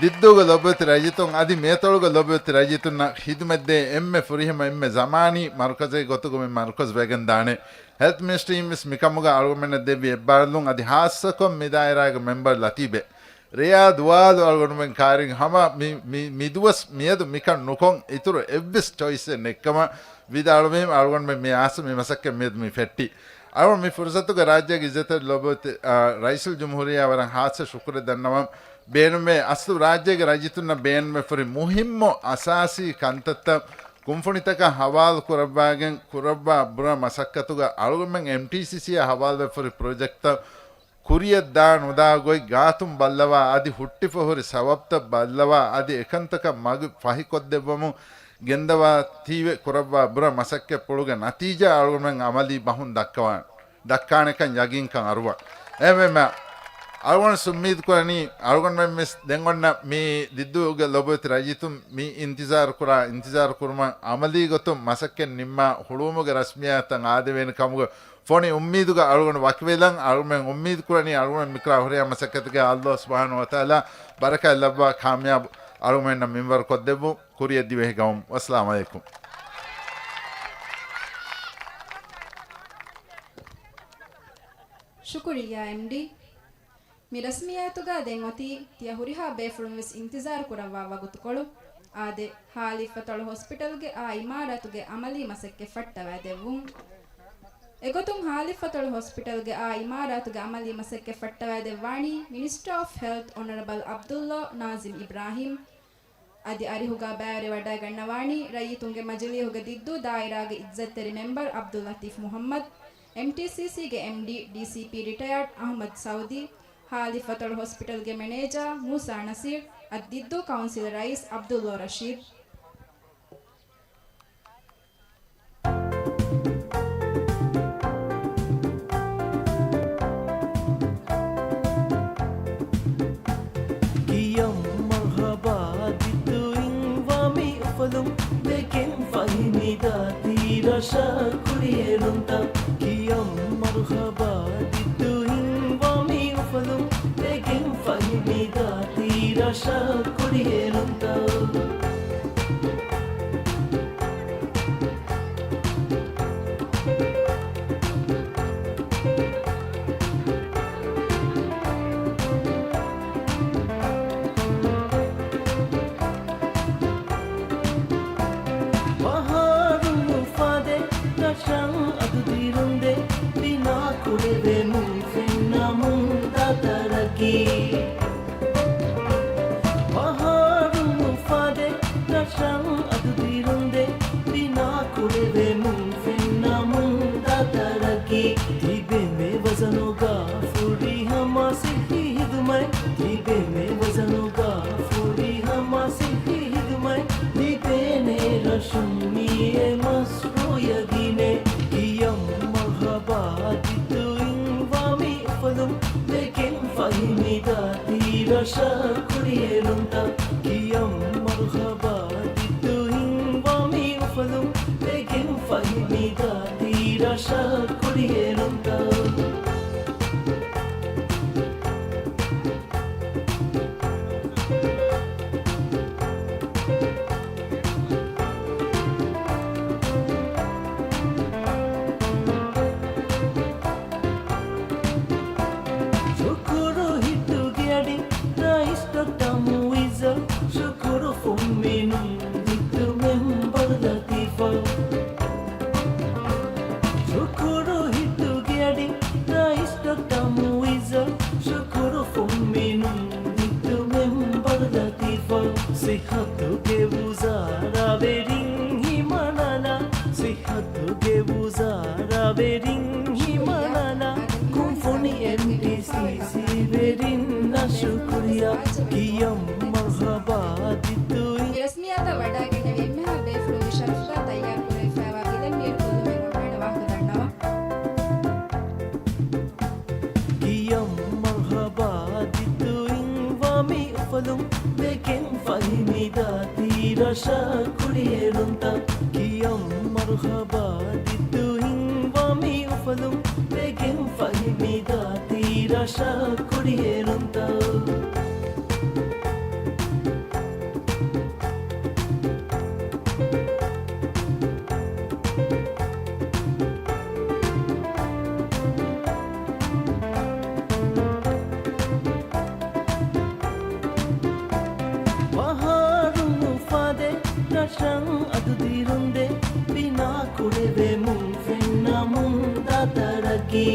ދިއްދޫގެ ލޮބުވެތި ރައްޔިތުން އަދި މިއަތޮޅުގެ ލޮބުވެތި ރައްޔިތުންނަށް ޚިދުމަތްދޭ އެންމެ ފުރިހަމަ އެންމެ ޒަމާނީ މަރުކަޒެއް ގޮތުގަ މި މަރުކަޒު ވެގެންދާނެ. ހެލްތް މިނިސްޓްރީން ވެސް މިކަމުގަ އަޅުގަނޑުމެންނަށް ދެއްވި އެއްބާރުލުން އަދި ހާއްސަކޮށް މި ދާއިރާގެ މެމްބަރ ލަތީބެ ރެޔާ ދުވާލު އަޅުގަނޑުމެން ކާރިން ހަމަ މި، މި، މި ދުވަސް މިއަދު މިކަން ނުކޮށް، އިތުރު އެއްވެސް ޗޮއިސްއެއް ނެތްކަމަށް ވިދާޅުވީމަ، އަޅުގަނޑުމެން މި އާސަ މި މަސައްކަތް މިއަދު މި ފެއްޓީ. އަޅުގަނޑު މި ފުރުސަތުގަ ރާއްޖޭގެ އިއްޒަތްތެރި ލޮބުވެތި، އާ، ރައީސުލްޖުމްހޫރިއްޔާ ވަރަށް ހާއްސަ ޝުކުރެއް ދަންނަވަން ބޭނުންވޭ. އަސްލު ރާއްޖޭގެ ރައްޔިތުންނަށް ބޭނުންވެފަ ހުރި މުހިއްމު އަސާސީ ކަންތައްތައް ކުންފުނިތަކަށް ހަވާލު ކުރައްވާގެން ކުރައްވާ ބުރަ މަސައްކަތުގަ އަޅުގަނޑުމެން އެމްޓީސީސީއަށް ހަވާލުވެފަ ހުރި ޕްރޮޖެކްޓްތައް ކުރިޔަށް ދާ ނުދާ ގޮތް ގާތުން ބައްލަވާ، އަދި ހުއްޓިފަ ހުރި ސަބަބްތައް ބައްލަވާ، އަދި އެކަންތަކަށް މަގު ފަހިކޮށްދެއްވަމުން ގެންދަވާ ތީވެ ކުރައްވާ ބުރަ މަސައްކަތްޕުޅުގެ ނަތީޖާ އަޅުގަނޑުމެން އަމަލީ ބަހުން ދައްކަވާން، ދައްކާނެކަން ޔަގީންކަން އަރުވާ. އެހެންވީމަ، އަޅުގަނޑު އުއްމީދު ކުރަނީ، އަޅުގަނޑުމެން ވެސް ދެން އޮންނަ މި ދިއްދޫގެ ލޮބުވެތި ރައްޔިތުން މި އިންތިޒާރު ކުރާ، އިންތިޒާރު ކުރުމަށް އަމަލީ ގޮތުން މަސައްކަތް ނިންމާ ހުޅުވުމުގެ ރަސްމިއްޔާތުތައް އާދެވޭނެ ކަމުގެ ފޮނި އުއްމީދުގަ އަޅުގަނޑު ވަކިވެލަން. އަޅުގަނޑުމެން އުއްމީދު ކުރަނީ އަޅުގަނޑު މިކުރާ ހުރިހާ މަސައްކަތުގަ ﷲ ސުބްޙާނަހޫ ވަތަޢާލާ ބަރަކާތް ލައްވާ ކާމިޔާބު އަޅުގަނޑުމެންނަށް މިންވަރު ކޮށްދެއްވުން. ކުރިޔަށް ދިވެހި ގައުމު. ވައްސަލާމު ޢަލައިކުމް. ޝުކުރިއްޔާ އެމްޑީ. މި ރަސްމިއްޔާތުގަ ދެން އޮތީ ތިޔަ ހުރިހާ ބޭފުޅުން ވެސް އިންތިޒާރު ކުރައްވާ ވަގުތުކޮޅު. އާދެ، ހާލިފަތޮޅު ހޮސްޕިޓަލްގެ އާ އިމާރާތުގެ އަމަލީ މަސައްކަތް ފައްޓަވައިދެއްވުން. އެގޮތުން ހާލިފަތޮޅު ހޮސްޕިޓަލްގެ އާ އިމާރާތުގެ އަމަލީ މަސައްކަތް ފައްޓަވައިދެއްވާނީ މިނިސްޓަރ އޮފް ހެލްތް އޮނަރަބަލް ޢަބްދުﷲ ނާޒިމް އިބްރާހީމް. އަދި އަރިހުގަ ބައިވެރިވަޑައިގަންނަވާނީ ރައްޔިތުންގެ މަޖިލީހުގެ ދިއްދޫ ދާއިރާގެ އިއްޒަތްތެރި މެމްބަރު ޢަބްދުއްލަތީފް މުޙައްމަދު، އެމްޓީސީސީގެ އެމްޑީ، ޑީސީޕީ ރިޓަޔާޑް އަޙްމަދު ސައުދީ، ހާލިފަތޮޅު ހޮސްޕިޓަލްގެ މެނޭޖާ މޫސާ ނަސީރު، އަދި ދިއްދޫ ކައުންސިލް ރައީސް ޢަބްދުﷲ ރަޝީދު. ކިޔަން މަރުޙަބާ ދިއްދޫއިން ވާ މި އުފަލުން، ވެގެން ފަހި މި ދާތީ ރަށަށް ކުރިއެރުންތައް. ކިޔަން މަރުޙަބާ ދިއްދޫއިން ވާ މި އުފަލުން، ވެގެން ފަހި މި ދާތީ ރަށަށް ކުރިއެރުންތައް. ބަހާރުން އުފާދޭ، ރަށަށް އަދު ދިރުންދޭ، ބިނާ ކުރެވެމުން ފެންނަމުން ދާ ތަރައްގީ. ބަހާރުން އުފާދޭ، ރަށަށް އަދު ދިރުންދޭ، ބިނާ ކުރެވެމުން ފެންނަމުން ދާ ތަރައްގީ. ތިބޭ މި ވަޒަނުގަ ފުރިހަމަ ސިއްހީ ހިދުމަތް، ތިބޭ މި ވަޒަނުގަ ފުރިހަމަ ސިއްހީ ހިދުމަތް، ލިބޭނެ ރަށުން މިއީ މަސްރޫ ޔަގީނެއް. ކިޔަން މަރުޙަބާ ދިއްދޫއިން ވާ މި އުފަލުން، ވެގެން ފަހި މި ދާތީ ރަށަށް ކުރިއެރުންތަ، ކިޔަން މަރުޙަބާ ދިއްތު ހިންގުވާ މި އުފަލުން ވެގެން ފަހި މިދާތީ ރަށަށް ކުރިއެރުންތަ. ޝުކުރު ހިތުގެ އަޑި ރައީސް ޑޮކްޓަރ މުއިއްޒަށް، ޝުކުރު ފުންމިނުން ދިއްތު މެމްބަރު ލަތީފަށް. ޝުކުރު ހިތުގެ އަޑި ރައީސް ޑޮކްޓަރ މުއިއްޒަށް، ޝުކުރު ފުންމިނުން ދިއްތު މެމްބަރު ލަތީފަށް. ސިއްހަތުގެ ވުޒާރާ ވެރިން ހިމަނާލާ، ސިއްހަތުގެ ވުޒާރާ ވެރިން ހިމަނާލާ، ކުންފުނި އެމްޑީސީސީ ވެރިންނަށް ޝުކުރިއްޔާ، ކިޔަން މަރުޙަބާ ދިއްތު. މި ރަސްމިއްޔާތަށް ވަޑައިގެންނެވި އެންމެހާ ބޭފުޅުންގެ ޝަރަފުގަ ތައްޔާރު ކުރެވިފައިވާ ގިލަން މީރު ކުދުމެއް އޮންނާނެ ވާހަކަ ދަންނަވާ. ކިޔަން މަރުޙަބާ ދިއްތު ހިންގުވާ މި އުފަލުން ވެގެން ފަހި މިދާތީ ރަށަށް ކުރިއެރުންތަ، ކިޔަން މަރުޙަބާ ދިއްތު ހިންގުވާ މި އުފަލުން ވެގެން ފަހި މިދާތީ ރަށަށް ކުރިއެރުންތަ. ބަހާރުން އުފާދޭ ރަށަށް އަދު ދިރުންދޭ ބިނާ ކުރެވެމުން ފެންނަމުން ދާ ތަރައްގީ.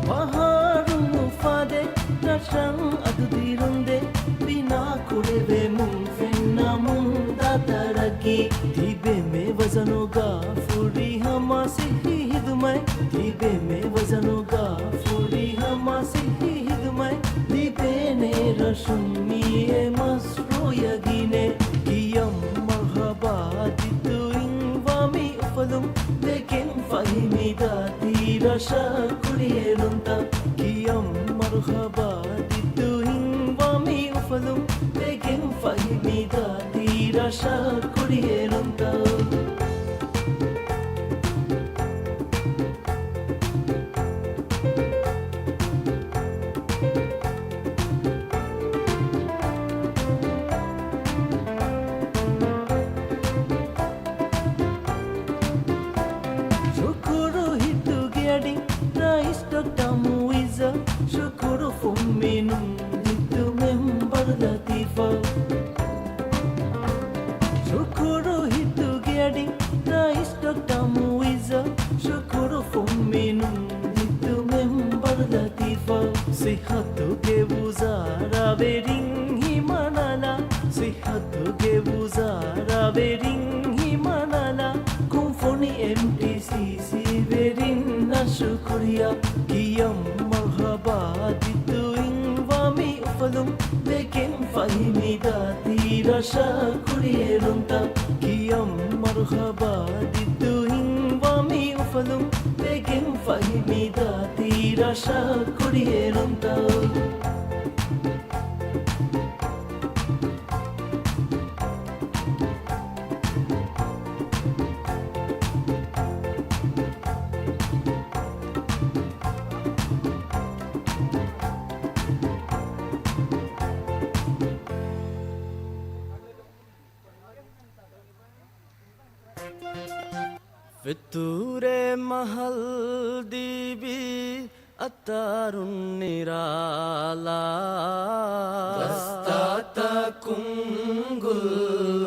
ބަހާރުން އުފާދޭ ރަށަށް އަދު ދިރުންދޭ ބިނާ ކުރެވެމުން ފެންނަމުން ދާ ތަރައްގީ. ތިބޭ މޭ ވަޒަނުގަ ފުރިހަމަ ސިއްހީ ހިދުމަތް، ތިބޭ މޭ ވަޒަނުގަ ފުރިހަމަ ސިއްހީ ހިދުމަތް، ލިބޭނޭ ރަށުން މިއީ މަސްރޫ ޔަގީނޭ. ކިޔަން މަރުޙަބާ ދިއްތު ހިންގުވާ މި އުފަލުން ވެގެން ފަހި މިދާތީ ރަށަށް ކުރިއެރުންތަ، ކިޔަން މަރުޙަބާ ދިއްތު ހިންގުވާ މި އުފަލުން ވެގެން ފަހި މިދާތީ ރަށަށް ކުރިއެރުންތަ. ޝުކުރު ހިތުގެ އަޑި ރައީސް ޑޮކްޓަރ މުއިއްޒަށް، ޝުކުރު ފުންމިނުން ދިއްތު މެމްބަރު ލަތީފަށް. ޝުކުރު ހިތުގެ އަޑި ރައީސް ޑޮކްޓަރ މުއިއްޒަށް، ޝުކުރު ފުންމިނުން ދިއްތު މެމްބަރު ލަތީފަށް. ސިއްހަތުގެ ވުޒާރާ ވެރިން ހިމަނާލާ، ސިއްހަތުގެ ވުޒާރާ ވެރިން ހިމަނާލާ، ކުންފުނި އެމްޑީސީސީ ވެރިންނަށް ޝުކުރިއްޔާ، ކިޔަން މަރުޙަބާ ދިއްތު ހިންގުވާ މި އުފަލުން ވެގެން ފަހި މިދާތީ ރަށަށް ކުރިއެރުންތަ، ކިޔަން މަރުޙަބާ ދިއްތު ހިންގުވާ މި އުފަލުން ވެގެން ފަހި މިދާތީ ރަށަށް ކުރިއެރުންތަ. ފިތުރެ މަހަލް ދީބި އަތާރުން ނިރާލާ. ރަސްތާތަ ކުންގުލް